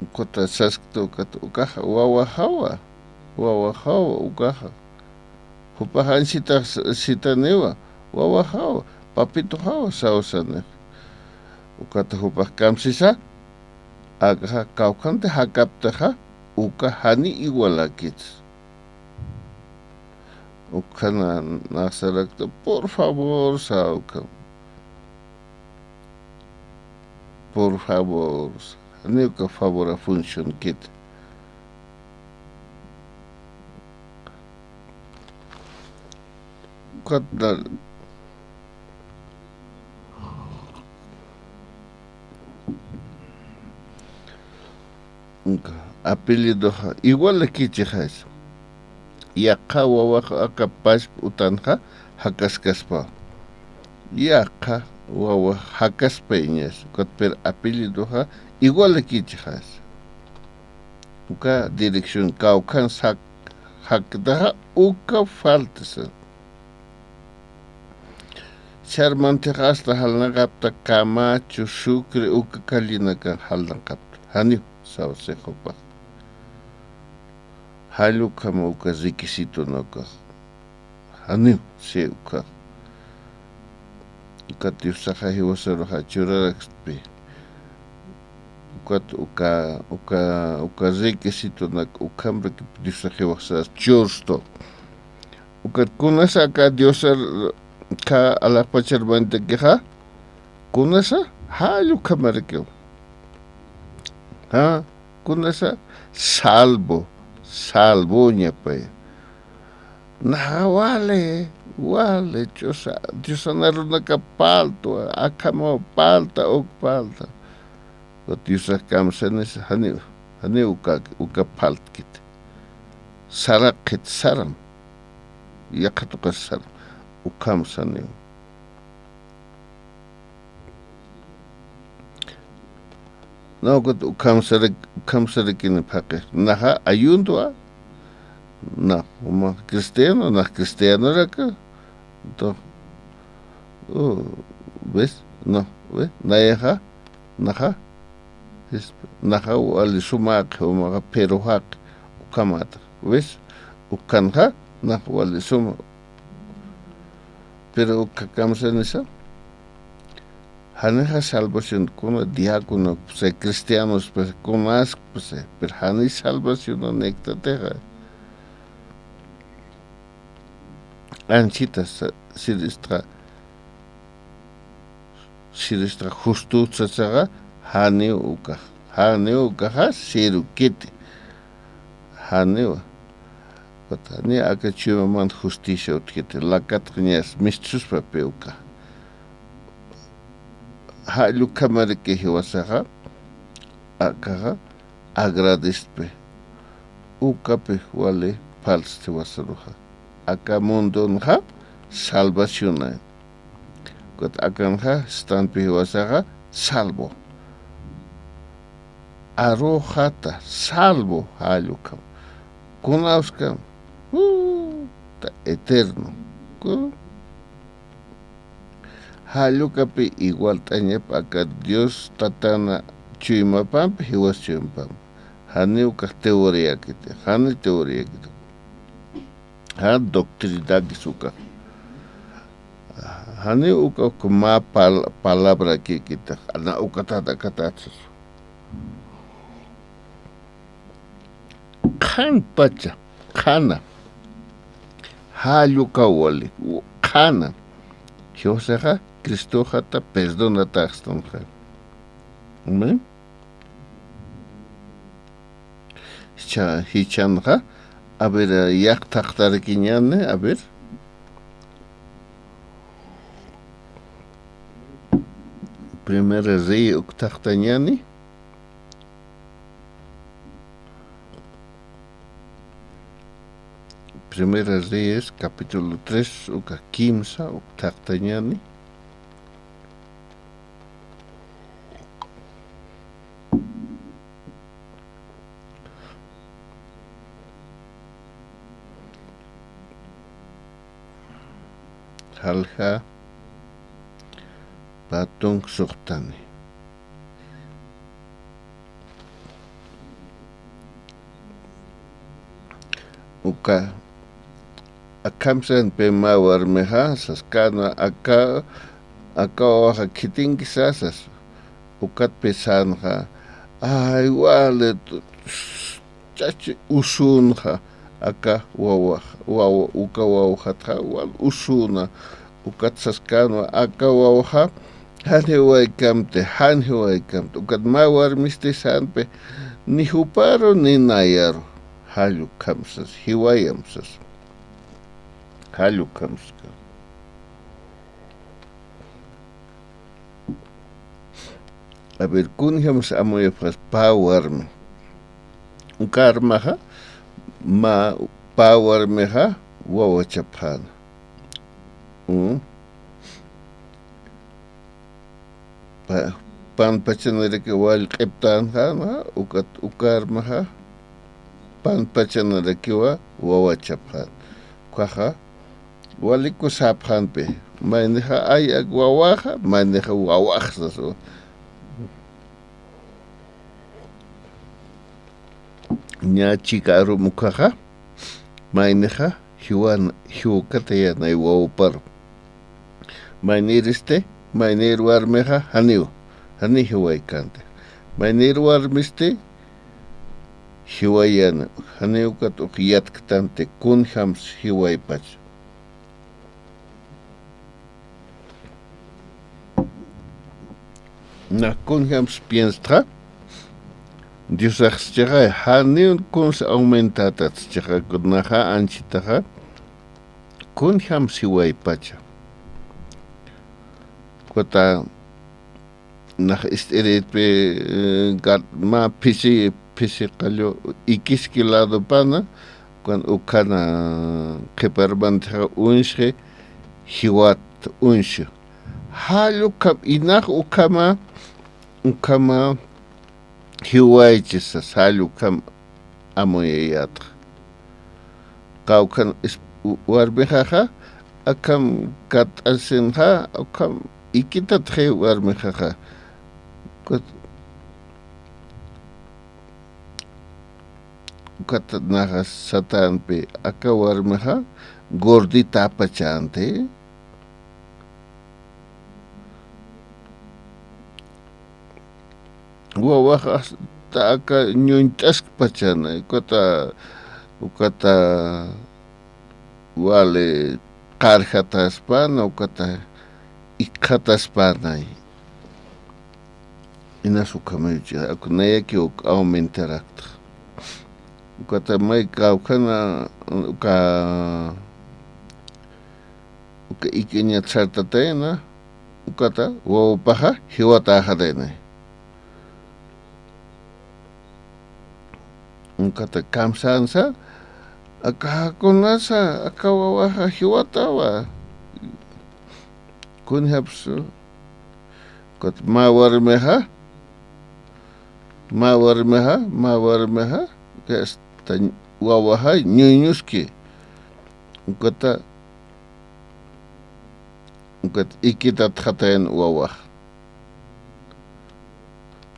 ukat saskta, ukat, ukaxa wawaxawa, wawaxawa, ukaxa. Jupax añsitax sitaniwa, wawaxawa, papituxawa, sawsanix. Ukat jupax kamsisa, akaxa kawkhanti jakaptaxa, uka jani igualakit. Ukhana naxsarakta, por favor, sa ukham. Por favor, sa. Jani uka favor a funcionkit. Ukat na Apellidoxa igualakichixas. Yaqha wawax aka pasp utanxa jakaskaspa. Yaqha wawax jakaspayñas, ukat pero apellidoxa igualakichixas. Uka dirección kawkhan sak-, jaktaxa uka faltasa. Sarmantix asta jalnaqapta Camacho, Sucre, uka callinakan jalnaqapta. Janiw, sawsix jupax. Jall ukhama uka requisitonakas. Janiw, si uka. Ukat Diosaxa jiwasaruxa churarakstpi. Ukat uka, uka, uka requisitonak ukhamrak Diosax jiwasax churstu. Ukat kunasa aka Diosar ka alaxpachar mantakixa, kunasa jall ukhamarakiw. Ja, kunasa salvo, salvoñapay. Naxa wali, wali, ch'usa, Diosan arunaka parltwa, akhamaw parlta, uk parlta. Diosax kamsanisa, janiw, janiw uka, uka parltkit. Saraqit saram. Yaqha tuqir saram. Ukham saniw. Na ukat ukham sarak, ukham sarakini phaqi. Naxa ayuntwa. Na, uma cristiano, na cristiano raka. To, oh, ¿ves? No, ¿ves? Nayaxa, naxa. Es, naxa wali sumaqi, umaxa, pero jaqi. Ukhamata. ¿Ves? Ukhanxa, nax wali suma. Pero uka kamsanisa. Janixa salvación kuna diácono, pues, cristianos, pues, kunas, pues, pero jani salvación niktatix. Anchita sa-, siristxa, siristxa justo sasaxa, janiw ukax, janiw ukaxa, sirukiti. Janiwa. Ukat jani aka chuymaman justicia utjkiti, lakatx ñas mistuspapï uka. Jall ukhamaraki jiwasaxa, akaxa, agradecpi. Ukapï wali parlsti jiwasaruxa. Aka mundunxa, salvacionay. Ukat akanxa, sistanpï jiwasaxa, salvo. Arujata, salvo, jall ukham. Kunawskam, uh, ta eterno. Ku-, jall ukapï igualt'añap aka Dios Tatana chuymapampi, jiwas chuymapampi. Jani ukax teoríakiti, jani teoríakiti. Jan doctrinakis uka. Jani uka, uka mä pal-, palabrakïkitix, na ukatat, akatat. Qhanpacha, qhana. Jall ukaw wali, qhana. Jiwasaxa, Cristoxata perdonataxtanxa. Amén. Cha-, jichanxa, a ver, yaqha thaqtarakiñäni, a ver. Primera Rey uk thaqtañäni. Primera Reyes, capítulo tres, uka kimsa, uk thaqtañäni. Jalja pä tunka suxtani. Uka, akham sänpï mä warmixa, sas, kana, aka, aka wawaxa khitinkisa, sas. Ukatpï sänxa, ay, wali, chachi usünxa, aka wawax, wawa, uka wawxatxa, wal usüna, ukat sas känwa, aka wawxa, jan jiwaykamti, jan jiwaykamti, ukat mä warmisti sänpï, ni juparu, ni nayaru, jall ukham sas, jiwayam sas, jall ukham sas. A ver, kunjams amuyapxas pä warmi. Uka armaxa, mä pä warmixa wawachapxäna. Mm. Pa-, panpachanarakiw wallq'iptänxäna, ukat uka armaxa, panpachanarakiwa wawachapxäna. Ukaxa, waliku sapxänpï, maynixa ay ak wawaxa, maynixa wawax sasu. Ña chika arum ukaxa, maynixa jiwan, jiwkatayänay wawparu. Maynïristi, Maynir warmixa janiw, jani jiwaykänti. Maynir warmisti jiwayäni, janiw ukat uk yatktanti, kunjams jiwaypach. Nax kunjams pienstxa, Diosax schixa, janiw kuns aumentätat schixa, naxa anchitaxa, kunjams jiwaypacha. Ukat nax ist'iritpi, eh, gat-, mä phisi, phisi qallu ikiski ladopana, ukan ukhana qhiparmantixa uñsxi, jiwat uñsxi. Jall ukham, inax ukhama, ukhama jiwaychisa, jall ukham amuyayätxa. Kawkhan is-, u-, warmixaxa, akham kat'asinxa, akham ikitatxi warmixaxa. Ukat, ukat naxa satänpi, aka warmixa gorditapachänti. Wawax hasta aka ñuñt'askpachänay, ukata, ukata wali qarjataspäna, ukata ikxataspänay. Inas ukhamayuchi, aku nayakiw uk aumentaraktxa. Ukata may kawkhana, uka uka ikiñat sartatayna, ukata wawapaxa jiwatäxatayna. Ukata kamsänsa, aka jakunasa, aka wawaxa jiwatawa. Kunjapsu, ukat mä warmixa, mä warmixa, mä warmixa, hasta wawaxa ñuñuski. Ukata, ukat ikitatxatayan wawax.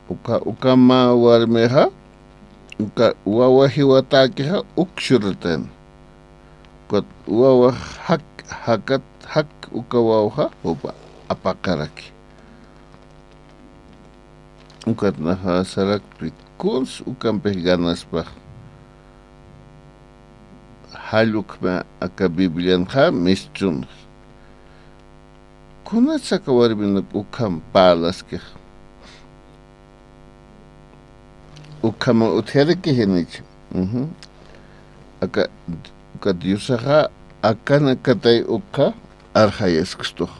Uka, uka mä warmixa, uka wawa jiwatäkixa uk churatan. Ukat wawax jak, jakat, jak uka wawxa, jupa apaqaraki. Ukat naxa sarakpi, kuns ukampix ganaspax. Jall ukhama aka Biblianxa mistrunx. Kunats aka warminuk ukham parlaskix. Ukhama utjaraki janicha. Ujú. Aka, aka Diosaxa akanakatay ukxa arxayaskstux.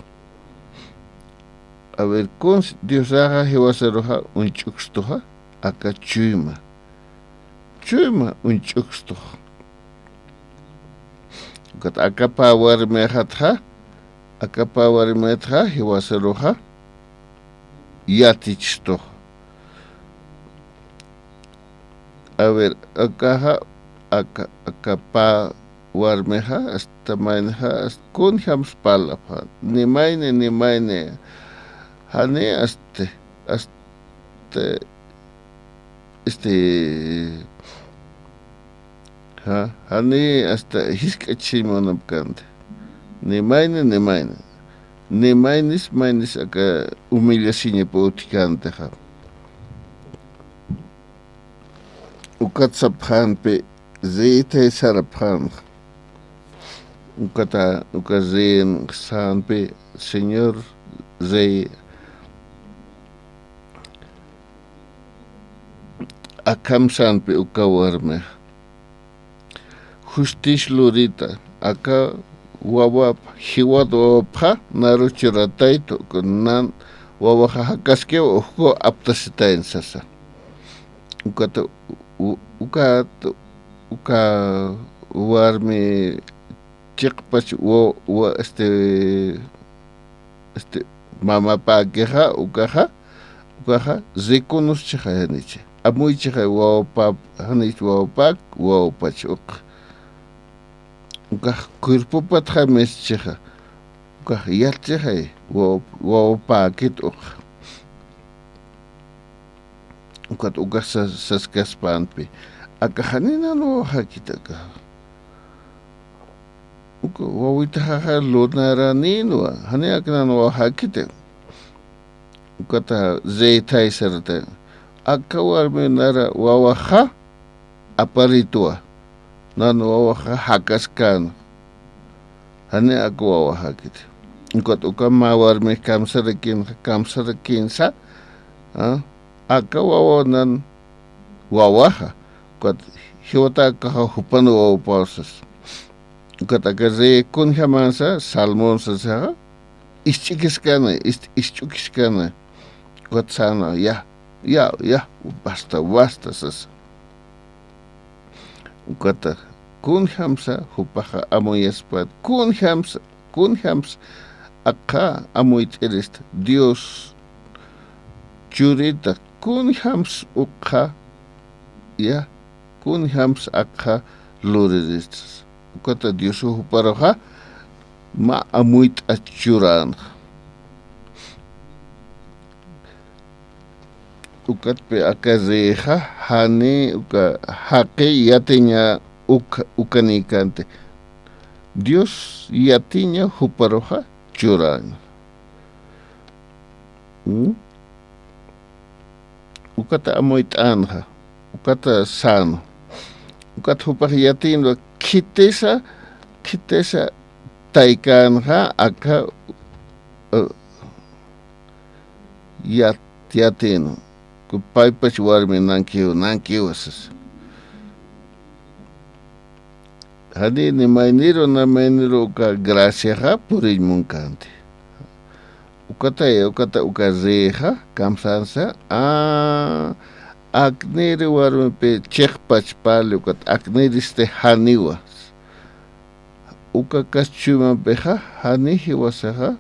A ver, kuns Diosaxa jiwasaruxa uñch'ukstuxa, aka chuyma. Chuyma uñch'ukstux. Ukat aka pä warmixatxa, aka pä warmixatxa jiwasaruxa yatichstux. A ver, akaxa, aka, aka pä warmixa, hasta maynixa, hasta kunjams parlapxa. Ni mayni, ni mayni. Jani, hasta, hasta, este, ja, jani, hasta jisk'achasiñ munapkänti. Ni mayni, ni mayni. Ni maynis, maynis aka humillasiñapa utjkäntixa. Ukat sapxänpi, reytay sarapxänxa. Ukata, uka reyin sänpi, Señor rey, akham sänpi uka warmi. Justicia lurita, aka wawap, jiwat wawapxa, naru churataytu, nan wawaxa jakaskiw, ukhu aptasitayn sasa. Ukata, u-, ukat, uka warmi chiqpach wa-, wa-, este, este, mamapäkixa, ukaxa, ukaxa, reconocechixa janicha. Amuychixa wawapä, janich wawapäk, wawapach uk. Ukax cuerpopatxa mischixa. Ukax yatchixay, waw-, wawapäkit uk. Ukat ukax sas-, saskaspänpi. Akax janinan wawaxäkit aka. Uka wawitaxaxa lunaranïnwa, jani aknan wawaxäkiti. Ukata reythay sarata. Aka warmi nara wawaxa aparitwa. Nan wawaxa jakaskän. Jani aka wawaxakiti. Ukat uka mä warmi kamsarakin, kamsarakinsa. ¿A? Aka wawa nan wawaxa. Ukat jiwata akaxa jupan wawapaw sas. Ukat aka rey kunjamansa, Salmón sasaxa, isch'ikiskäna, ist-, isch'ukiskäna. Ukat säna, ya, ya, ya, basta, basta, sasa. Ukata, kunjamsa, jupaxa amuyaspat, kunjamsa, kunjamsa, aqha amuyt'irista, Dios churita, kunjamsa, ukxa, ya, kunjamsa, aqha luriristas. Ukata Dios juparuxa mä amuyt'a churänxa. Ukatpi aka reyxa, jani uka jaqi yatiña uk-, ukanïkänti. Dios yatiña juparuxa churänxa. ¿Mm? Ukata amuyt'änxa, ukata sano. Ukat jupax yatïnwa khitisa, khitisa taykänxa aka, eh, yat-, yatïnwa. Paypach warmi nankiw, nankiw sas. Janini mayniru, na mayniru uka graciaxa puriñ munkänti. Ukatay, ukata uka reyxa, kamsänsa, a, aknïri warmipi chiqpach parli, ukat aknïristi janiwa. Uka kas chuymampixa, jani jiwasaxa,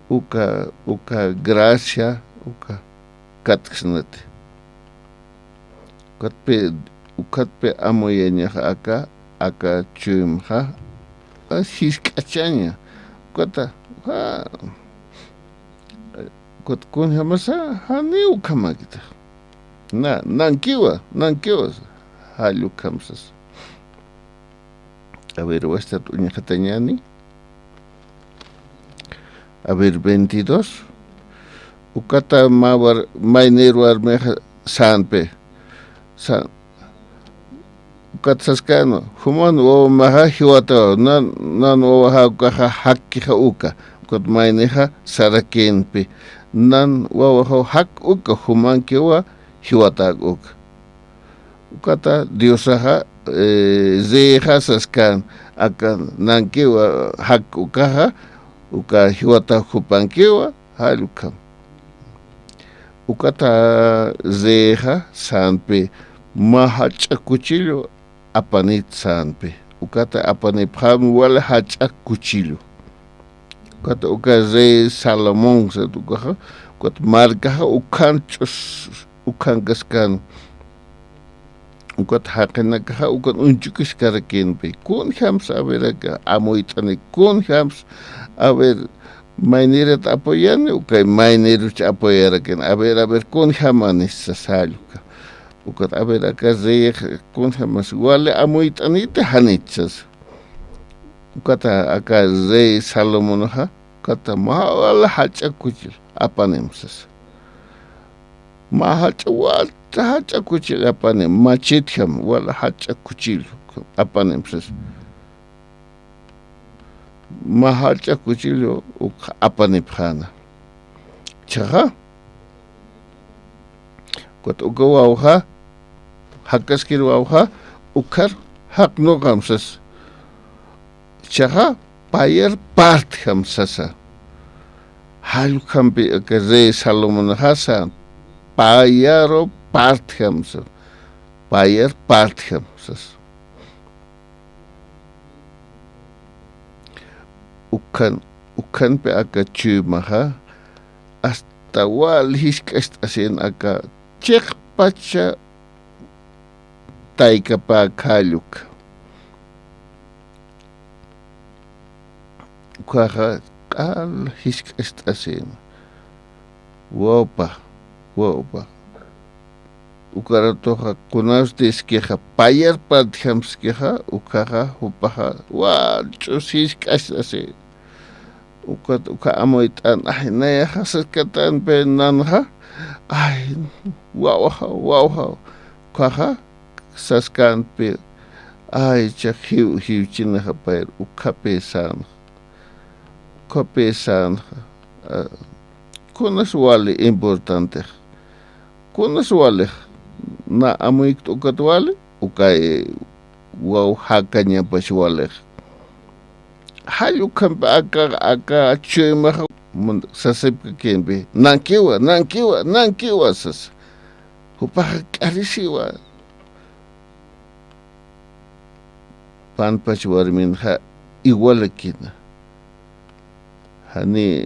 uka, uka gracia, uka katksnati. Ukatpi, ukatpi amuyañaxa aka, aka chuymxa, a, jisk'achaña. Ukata, ja, ukat kunjamasa, jani ukhamäkita. Na, nankiwa, nankiwa, jall ukhamsas. A ver, wastat uñjatañäni. A ver, veintidós. Ukata mä war-, maynir warmixa sänpi. Sa-, ukat saskänwa, juman wawamaxa jiwatawa, nan, nan wawaxa ukaxa jakkixa uka. Ukat maynixa sarakïnpi. Nan wawaxa jak uka, jumankiwa jiwatäk uka. Ukata Diosaxa, eh, reyxa saskän, aka nankiwa jak ukaxa, uka jiwata jupankiwa, jall ukham. Ukata reyxa sänpi, mä jach'a kuchillu apanit sänpi. Ukata apanipxam wal jach'a kuchillu. Ukata uka rey Salomón sat ukaxa, ukat markaxa ukhan ch'us, ukhankaskän. Ukat jaqinakaxa, ukat uñchukiskarakïnpi. Kunjams, a ver, aka amuyt'ani, kunjams, a ver, maynirat apoyani, ukay mayniruch apoyarakïn. A ver, a ver, kunjamani sas jall uka. Ukat, a ver, aka rey kunjamas, wali amuyt'aniti janit sas. Ukata aka rey Salomonxa, ukata mä wal jach'a kuchil apanim sas. Mä jach'a, wal jach'a kuchil apanim, machitjam, wal jach'a kuchil apanim sas. Mä jach'a kuchillu uk apanipxäna. Jichhaxa, ukat uka wawxa, jakaskir wawxa, ukhar jaqnuqam sas. Jichhaxa, payar partjam sasa. Jall ukhampi aka rey Salomonxa sän, payaru partjam sas. Payar partjam sas. Ukhan, ukhanpi aka chuymaxa, hasta wal jisk'acht'asin aka chiqpacha taykapäk jall uka. Ukhaxa q'al jisk'acht'asin. Wawpa, wawpa. Ukaratuxa kunasti iskixa, payar partjamskixa, ukhaxa, jupaxa, wal ch'us jisk'acht'asi. Ukat uka amuyt'an, ay, nayaxa saskat'anpi nanxa, ay, wawxa, wawxa, ukaxa saskänpi, ay, jichha jiw, jiwchinaxa payr, ukhapi sänxa, ukhapi sänxa, a, kunas wali importantex, kunas walix, na amuykt ukat wali, ukay waw jakañapax walix. Jall ukhampi aka, aka chuymaxa mun-, sasipkakimpi, nankiwa, nankiwa, nankiwa sas. Jupaxa k'arisiwa. Panpach warminxa igualakina. Jani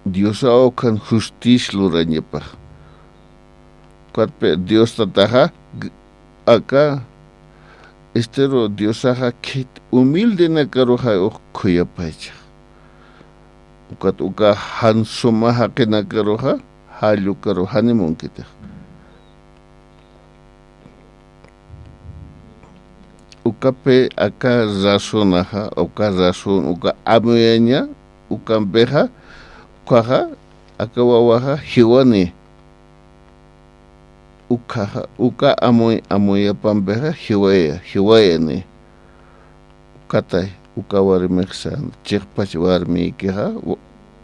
Diosaw ukhan justicia lurañapax. Ukatpi Dios tataxa, g-, aka, estiru Diosaxa khit humildenakaruxa uk khuyapaychax. Ukat uka jan suma jaqinakaruxa, jall ukaru jani munkitix. Ukapi aka razonaxa, uka razón, uka amuyaña, ukampixa, ukaxa, aka wawaxa jiwani. Ukaxa, uka amuy, amuyapampixa jiwaya, jiwayani. Ukatay, uka warmix sän, chiqpach warmïkixa, wa-,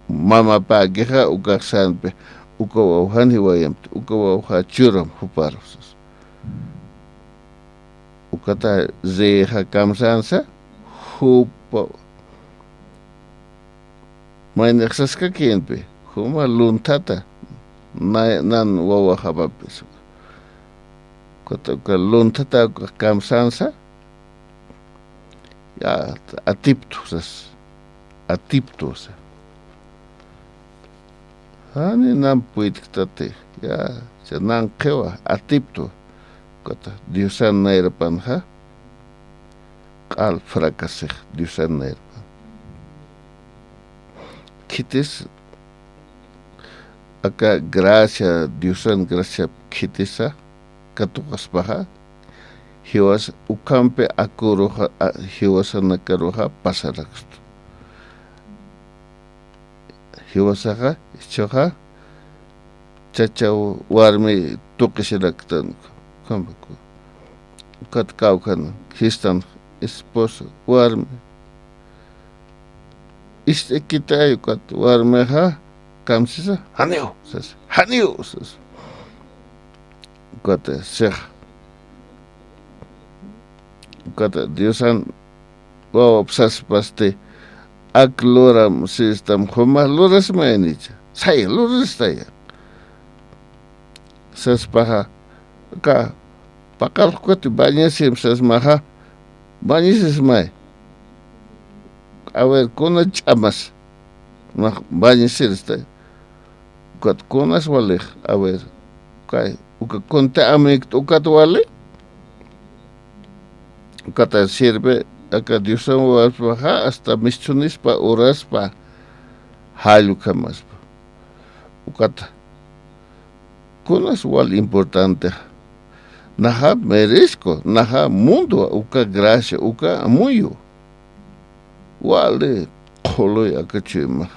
mamapäkixa, ukax sänpi, uka waw jan jiwayamti, uka wawxa churam juparu sas. Ukata riyixa kamsänsa, jupa, maynix saskakimpi, juma lunthata, na-, nan wawaxapapis. Ukata uka lunthata uka kamsänsa, ya, atiptu sas, atiptu sas. Jani nan puytktati, ya, ya nanqhiwa, atiptu. Ukata Diosan nayrapanxa, q'al fracasix Diosan nayrapan. Khitis aka gracia, Diosan gracia khitisa katuqaspaxa, jiwas ukhampi akuruxa, a, jiwasanakaruxa pasarakstu. Jiwasaxa, jichhaxa, chacha warmi tuqisiraktan, ukhamaku. Ukat kawkhan, jistan, esposo, warmi. Ist'ikitay ukat warmixa, kamsisa, janiw, sas, janiw, sas. Ukat, six. Ukat, Diosan, wawap saspasti, ak luram sistam, juma lurasmaynicha, saya lurastaya. Saspaxa, aka, paqal jukati bañasim sasmaxa, bañasismay. A ver, kuna ch'amas, nax bañasiristay. Ukat kunas walix, a ver, kay, uka kunti amikta ukat wali, ukata sirve, aka Diosan wawaspaxa, hasta misthunispa, uraspa, jall ukhamaspa. Ukata, kunas wal importante. Naxa merezco, naxa mundo, uka gracia, uka amuyu. Wali qhuluy aka chuymax.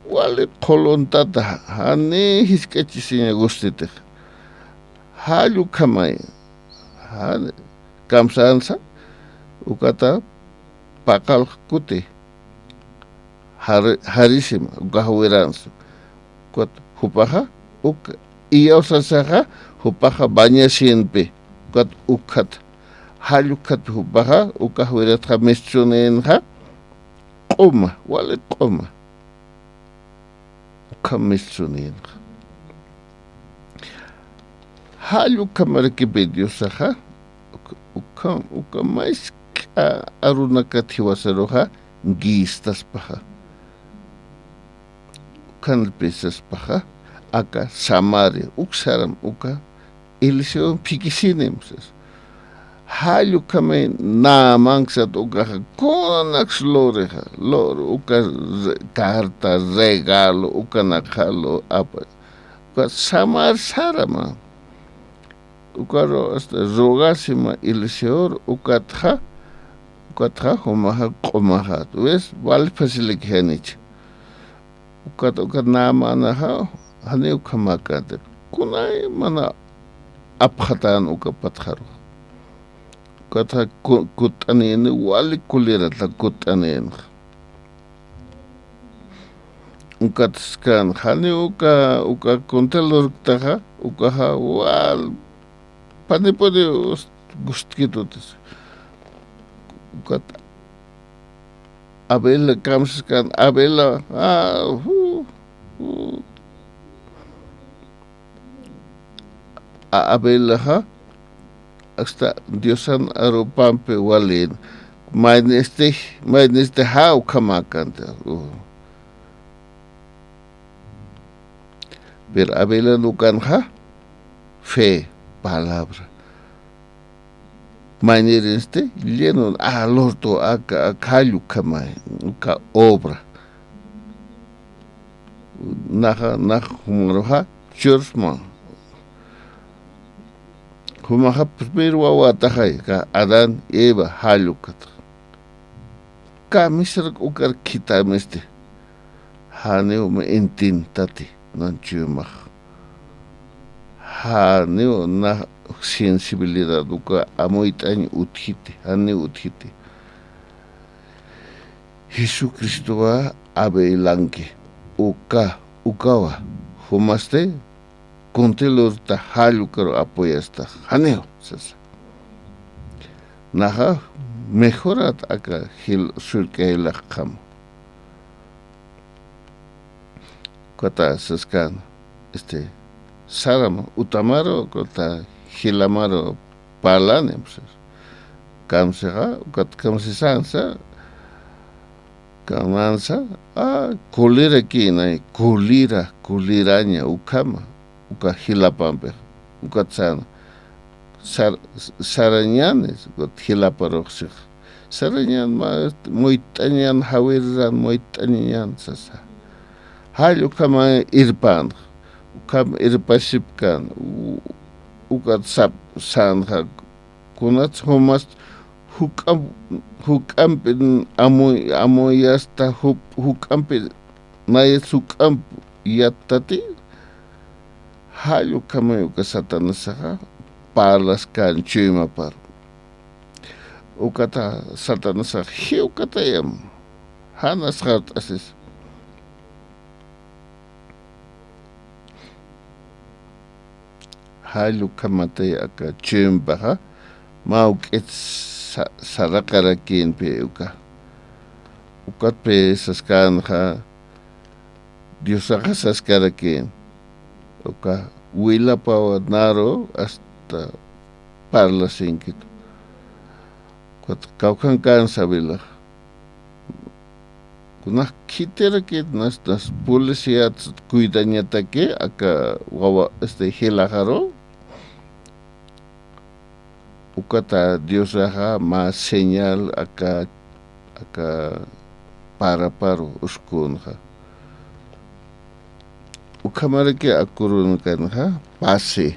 Wali qhuluntata, jani jisk'achisiña gustitix. Jall ukhamay, jani kamsänsa, ukata paqal kuti. Jari-, jarisima, ukax wiransa. Ukat jupaxa, uk, iyawsasaxa, jupaxa bañasinpi. Ukat ukhat, jall ukhat jupaxa, ukax wiratxa mistsuninxa, q'uma, wali q'uma. Ukham mistsuninxa. Jall ukhamarakipi Diosaxa, uk-, ukham, ukham mask'a arunakat jiwasaruxa, guistaspaxa. Ukhanpi saspaxa, aka Samaria, uk saram, uka Eliseo phikisinim sas. Jall ukhamay Naamanksat ukaxa, kunaks lurixa, lur uka re-, carta, regalo, ukanakxa lu-, apa. Uka Samar sarama. Ukaru hasta rogasima Eliseor, ukatxa Ukatxa jumaxa q'umaxat. ¿Ves? Wali facilaki janicha. Ukat, ukat Naamanaxa, jani ukhamäkänti. Kunay mana apxatän uka patxaru. Ukatxa ku-, kutt'anïni, wali kuliratxa kutt'anïnxa. Ukat saskäna, jani uka, uka kunti lurktaxa, ukaxa wal panipuni gustkitutis. Ukat Abel, kamsaskäna, Abel, ah, ju, ju. A-, Abelxa, hasta Diosan arupampi walïn. Maynisti, maynisti ja ukhamäkänti. Uh. Pero Abelan ukanxa, fe, palabra. Maynirinsti, lleno, ah, lurtu, aka, aka jall ukhamay, uka obra. Naxa, nax jumaruxa, chursma. Jumaxa primer wawataxay, ka Adán, Eva, jall ukatax. Kamisrak ukar khitamisti. Janiw mä intintati, nan chuymax. Janiw na sensibilidad uka amuyt'añ utjiti, janiw utjiti. Jesucristowa Abelanki, uka, ukawa, jumasti, kunti lurkta jall ukaru apoyastax, janiw, sasa. Naxa, mejorat aka jil, sullka jilakxam. Ukata saskäna, este, sarama, utamaru, ukata jilamaru parlani, pues. Kamsixa, ukat kamsisansa, kanansa, a, kulirakïnay, kulira, kuliraña, ukhama, uka jilapampi, ukat säna. Sar-, sarañäni, ukat jilaparux six. Sarañän mä, muyt'añän, jawiriran muyt'añän sasa. Jall ukhama irpän, ukham irpasipkän, u-, ukat sap-, sänxa, kunats jumas juk'am-, juk'ampi amuy-, amuyasta, jup-, juk'ampi nayas juk'amp yattati, jall ukhamay uka Satanasaxa parlaskän chuymapar. Ukata Satanasax jiwkatayam, jan asxart'asis. Jall ukhamatay aka chuympaxa, mä juk'it sa-, saraqarakïnpi uka. Ukatpi saskänxa, Diosaxa saskarakïn. Uka wilapawa naru hasta parlasinkitu. Ukat kawkhankäna sabilax. Kunax khitirakït nas, nas publicidad cuidañataki aka wawa, este, jilaxaru. Ukata Diosaxa mä señal aka, aka paraparu uskünxa. Ukhamaraki akurunkanxa, pasi.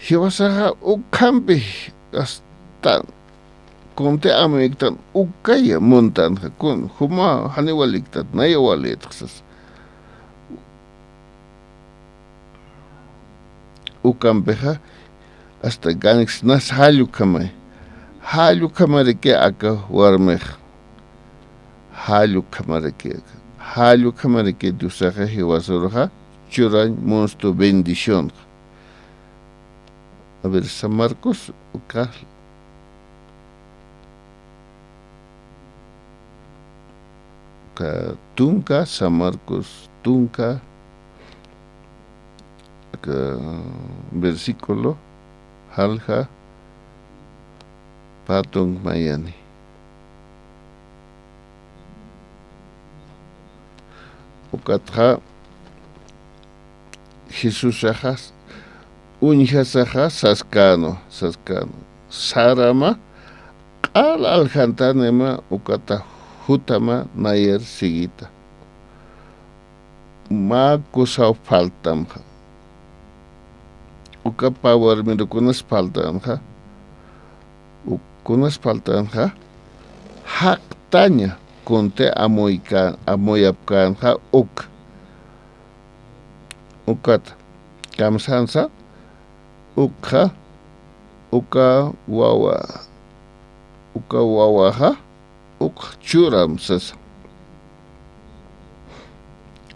Jiwasaxa ukhampi hasta kunti amuyiktan ukaya muntanxa, kun, juma janiw waliktat, naya walitxsas. Ukampixa, hasta ganik nas jall ukhamay. Jall ukhamaraki aka warmix. Jall ukhamaraki aka. Jall ukhamaraki Diosaxa jiwasaruxa churañ munstu bendición. A ver, San Marcos, uka, uka tunka, San Marcos tunka, uka versículo, jalja, pä tunk mayani. Ukatxa, Jesusaxa, uñjasaxa, saskänwa, saskänwa. Sarama, q'al aljantanima, ukata jutama, nayar siguita. Mä kusaw faltamxa. Uka pä warmirukunas faltanxa. Uk-, Kunas faltanxa, jaqtaña kunti amuyka-, amuyapkänxa uk. Ukat kamsansa, ukxa, uka wawa, uka wawaxa, uk churam sasa.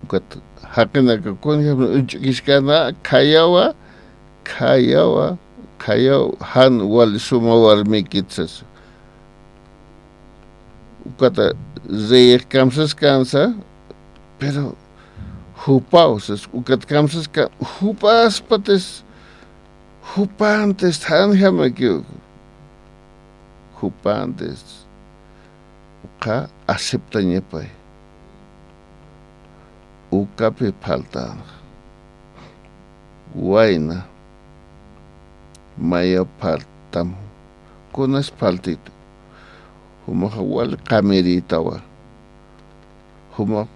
Ukat jaqinaka kunjam uñch'ukiskana, khayawa, khayawa, khayaw jan wali suma warmikit sasa. Ukata reyix kamsaskansa, pero jupaw sasa, ukat kamsaska, jupaspatis, jupantis, janjamakiw. Jupantis. Uka aceptañapay. Ukapi faltanxa. Wayna. Maya faltam. Kunas faltitu. Jumaxa wali qamirïtawa. Jumax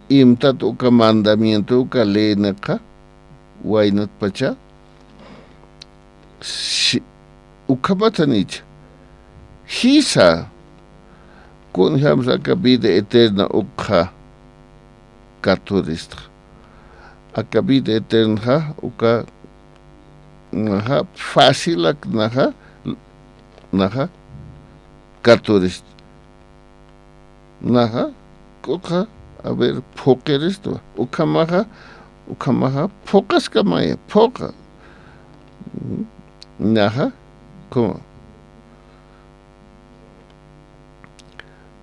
imtat uka mandamiento, uka leynixa, waynatpacha, si, ukhamatanicha. Jisa, kunjamsa aka vida eterna ukxa katuristxa. Aka vida eternaxa, uka, naxa, facilak naxa, naxa, katurist. Naxa, uka, a ver, phuqiristwa. Ukhamaxa, ukhamaxa, phuqaskamaya, phuqa. Naxa, como.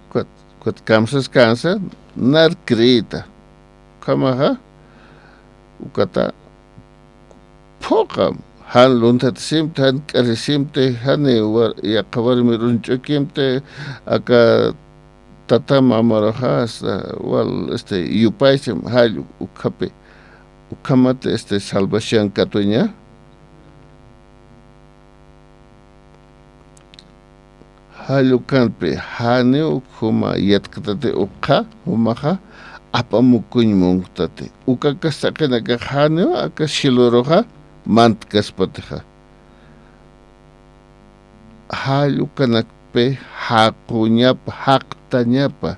Ukat, ukat kamsaskansa, nar creita. Ukhamaxa, ukata, phuqa, jan luntatisimti, jan k'arisimti, jani war-, yaqha warmir uñch'ukimti, aka tata mamaruxa, hasta wal, este, yupaycham, jall ukhapi, ukhamat, este, salvación katuña. Jall ukanpi, janiw juma yatkatati ukxa, jumaxa, apamukuñ munktati. Uka kast'aqinakax janiw, aka cieloruxa, mantkaspatixa. Jall ukanakpi, jaquñapa, jaqtañapa.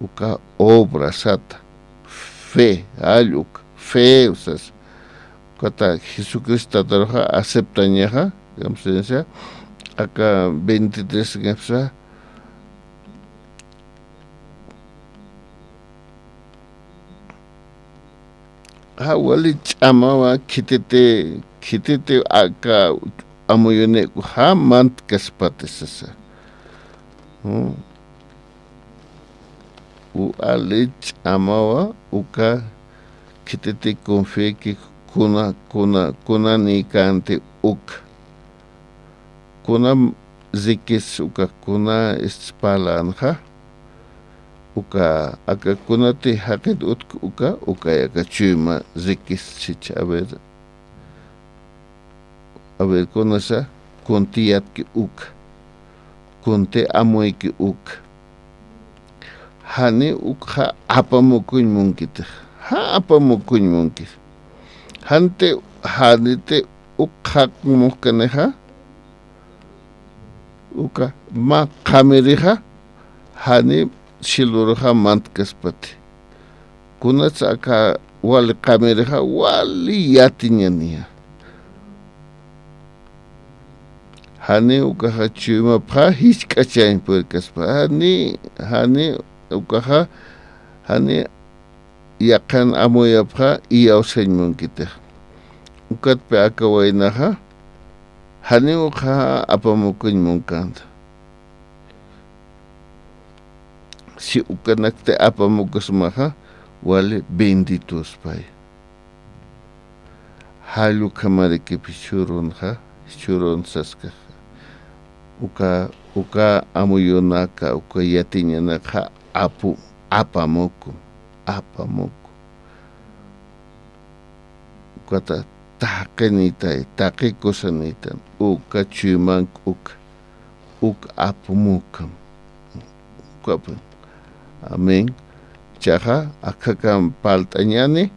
Uka obra sata. Fe, jall uk, fe, usas. Ukata Jesucristo tataruxa aceptañaxa, kamsasa, aka veintitrés ngapsa, ja, wali ch'amawa, khititi, khititi aka amuyuniku, ja, mantkaspati sasa. Hmm. Wali ch'amawa, uka khititi confieki kuna, kuna, kuna nikanti uk. Kuna rikis uka kuna ispalänxa, uka aka kunati jaqit utk uka, uka aka chuyma rikis chich, a ver. A ver, kunasa, kunti yatki uk, kunti amuyki uk. Jani ukxa apamukuñ munkitix. Ja apamukuñ munkix. Janti, janiti ukxa muxkanixa. Uka mä qamirixa, jani cieloruxa mantkaspati. Kunatsa aka wali qamirixa, wali yatiñaniya. Jani ukaxa chuymapxa jisk'achañ purirkaspa. Jani, jani ukaxa, jani yaqhan amuyapxa iyawsañ munkitix. Ukatpi aka waynaxa, jani ukxa apamukuñ munkänta. Si ukanakti apamukusmaxa, wali benditospay. Jall ukhamarikip jichhürunxa, jichhürun saskaxa. Uka, uka amuyunaka, uka yatiñanakxa apu, apamuku, apamuku. Ukata taqinitay, taqi kusanïtan, uka chuymank uk, uk apumukam. Ukapun. Amén. Chaxa, akhakam palt'añani,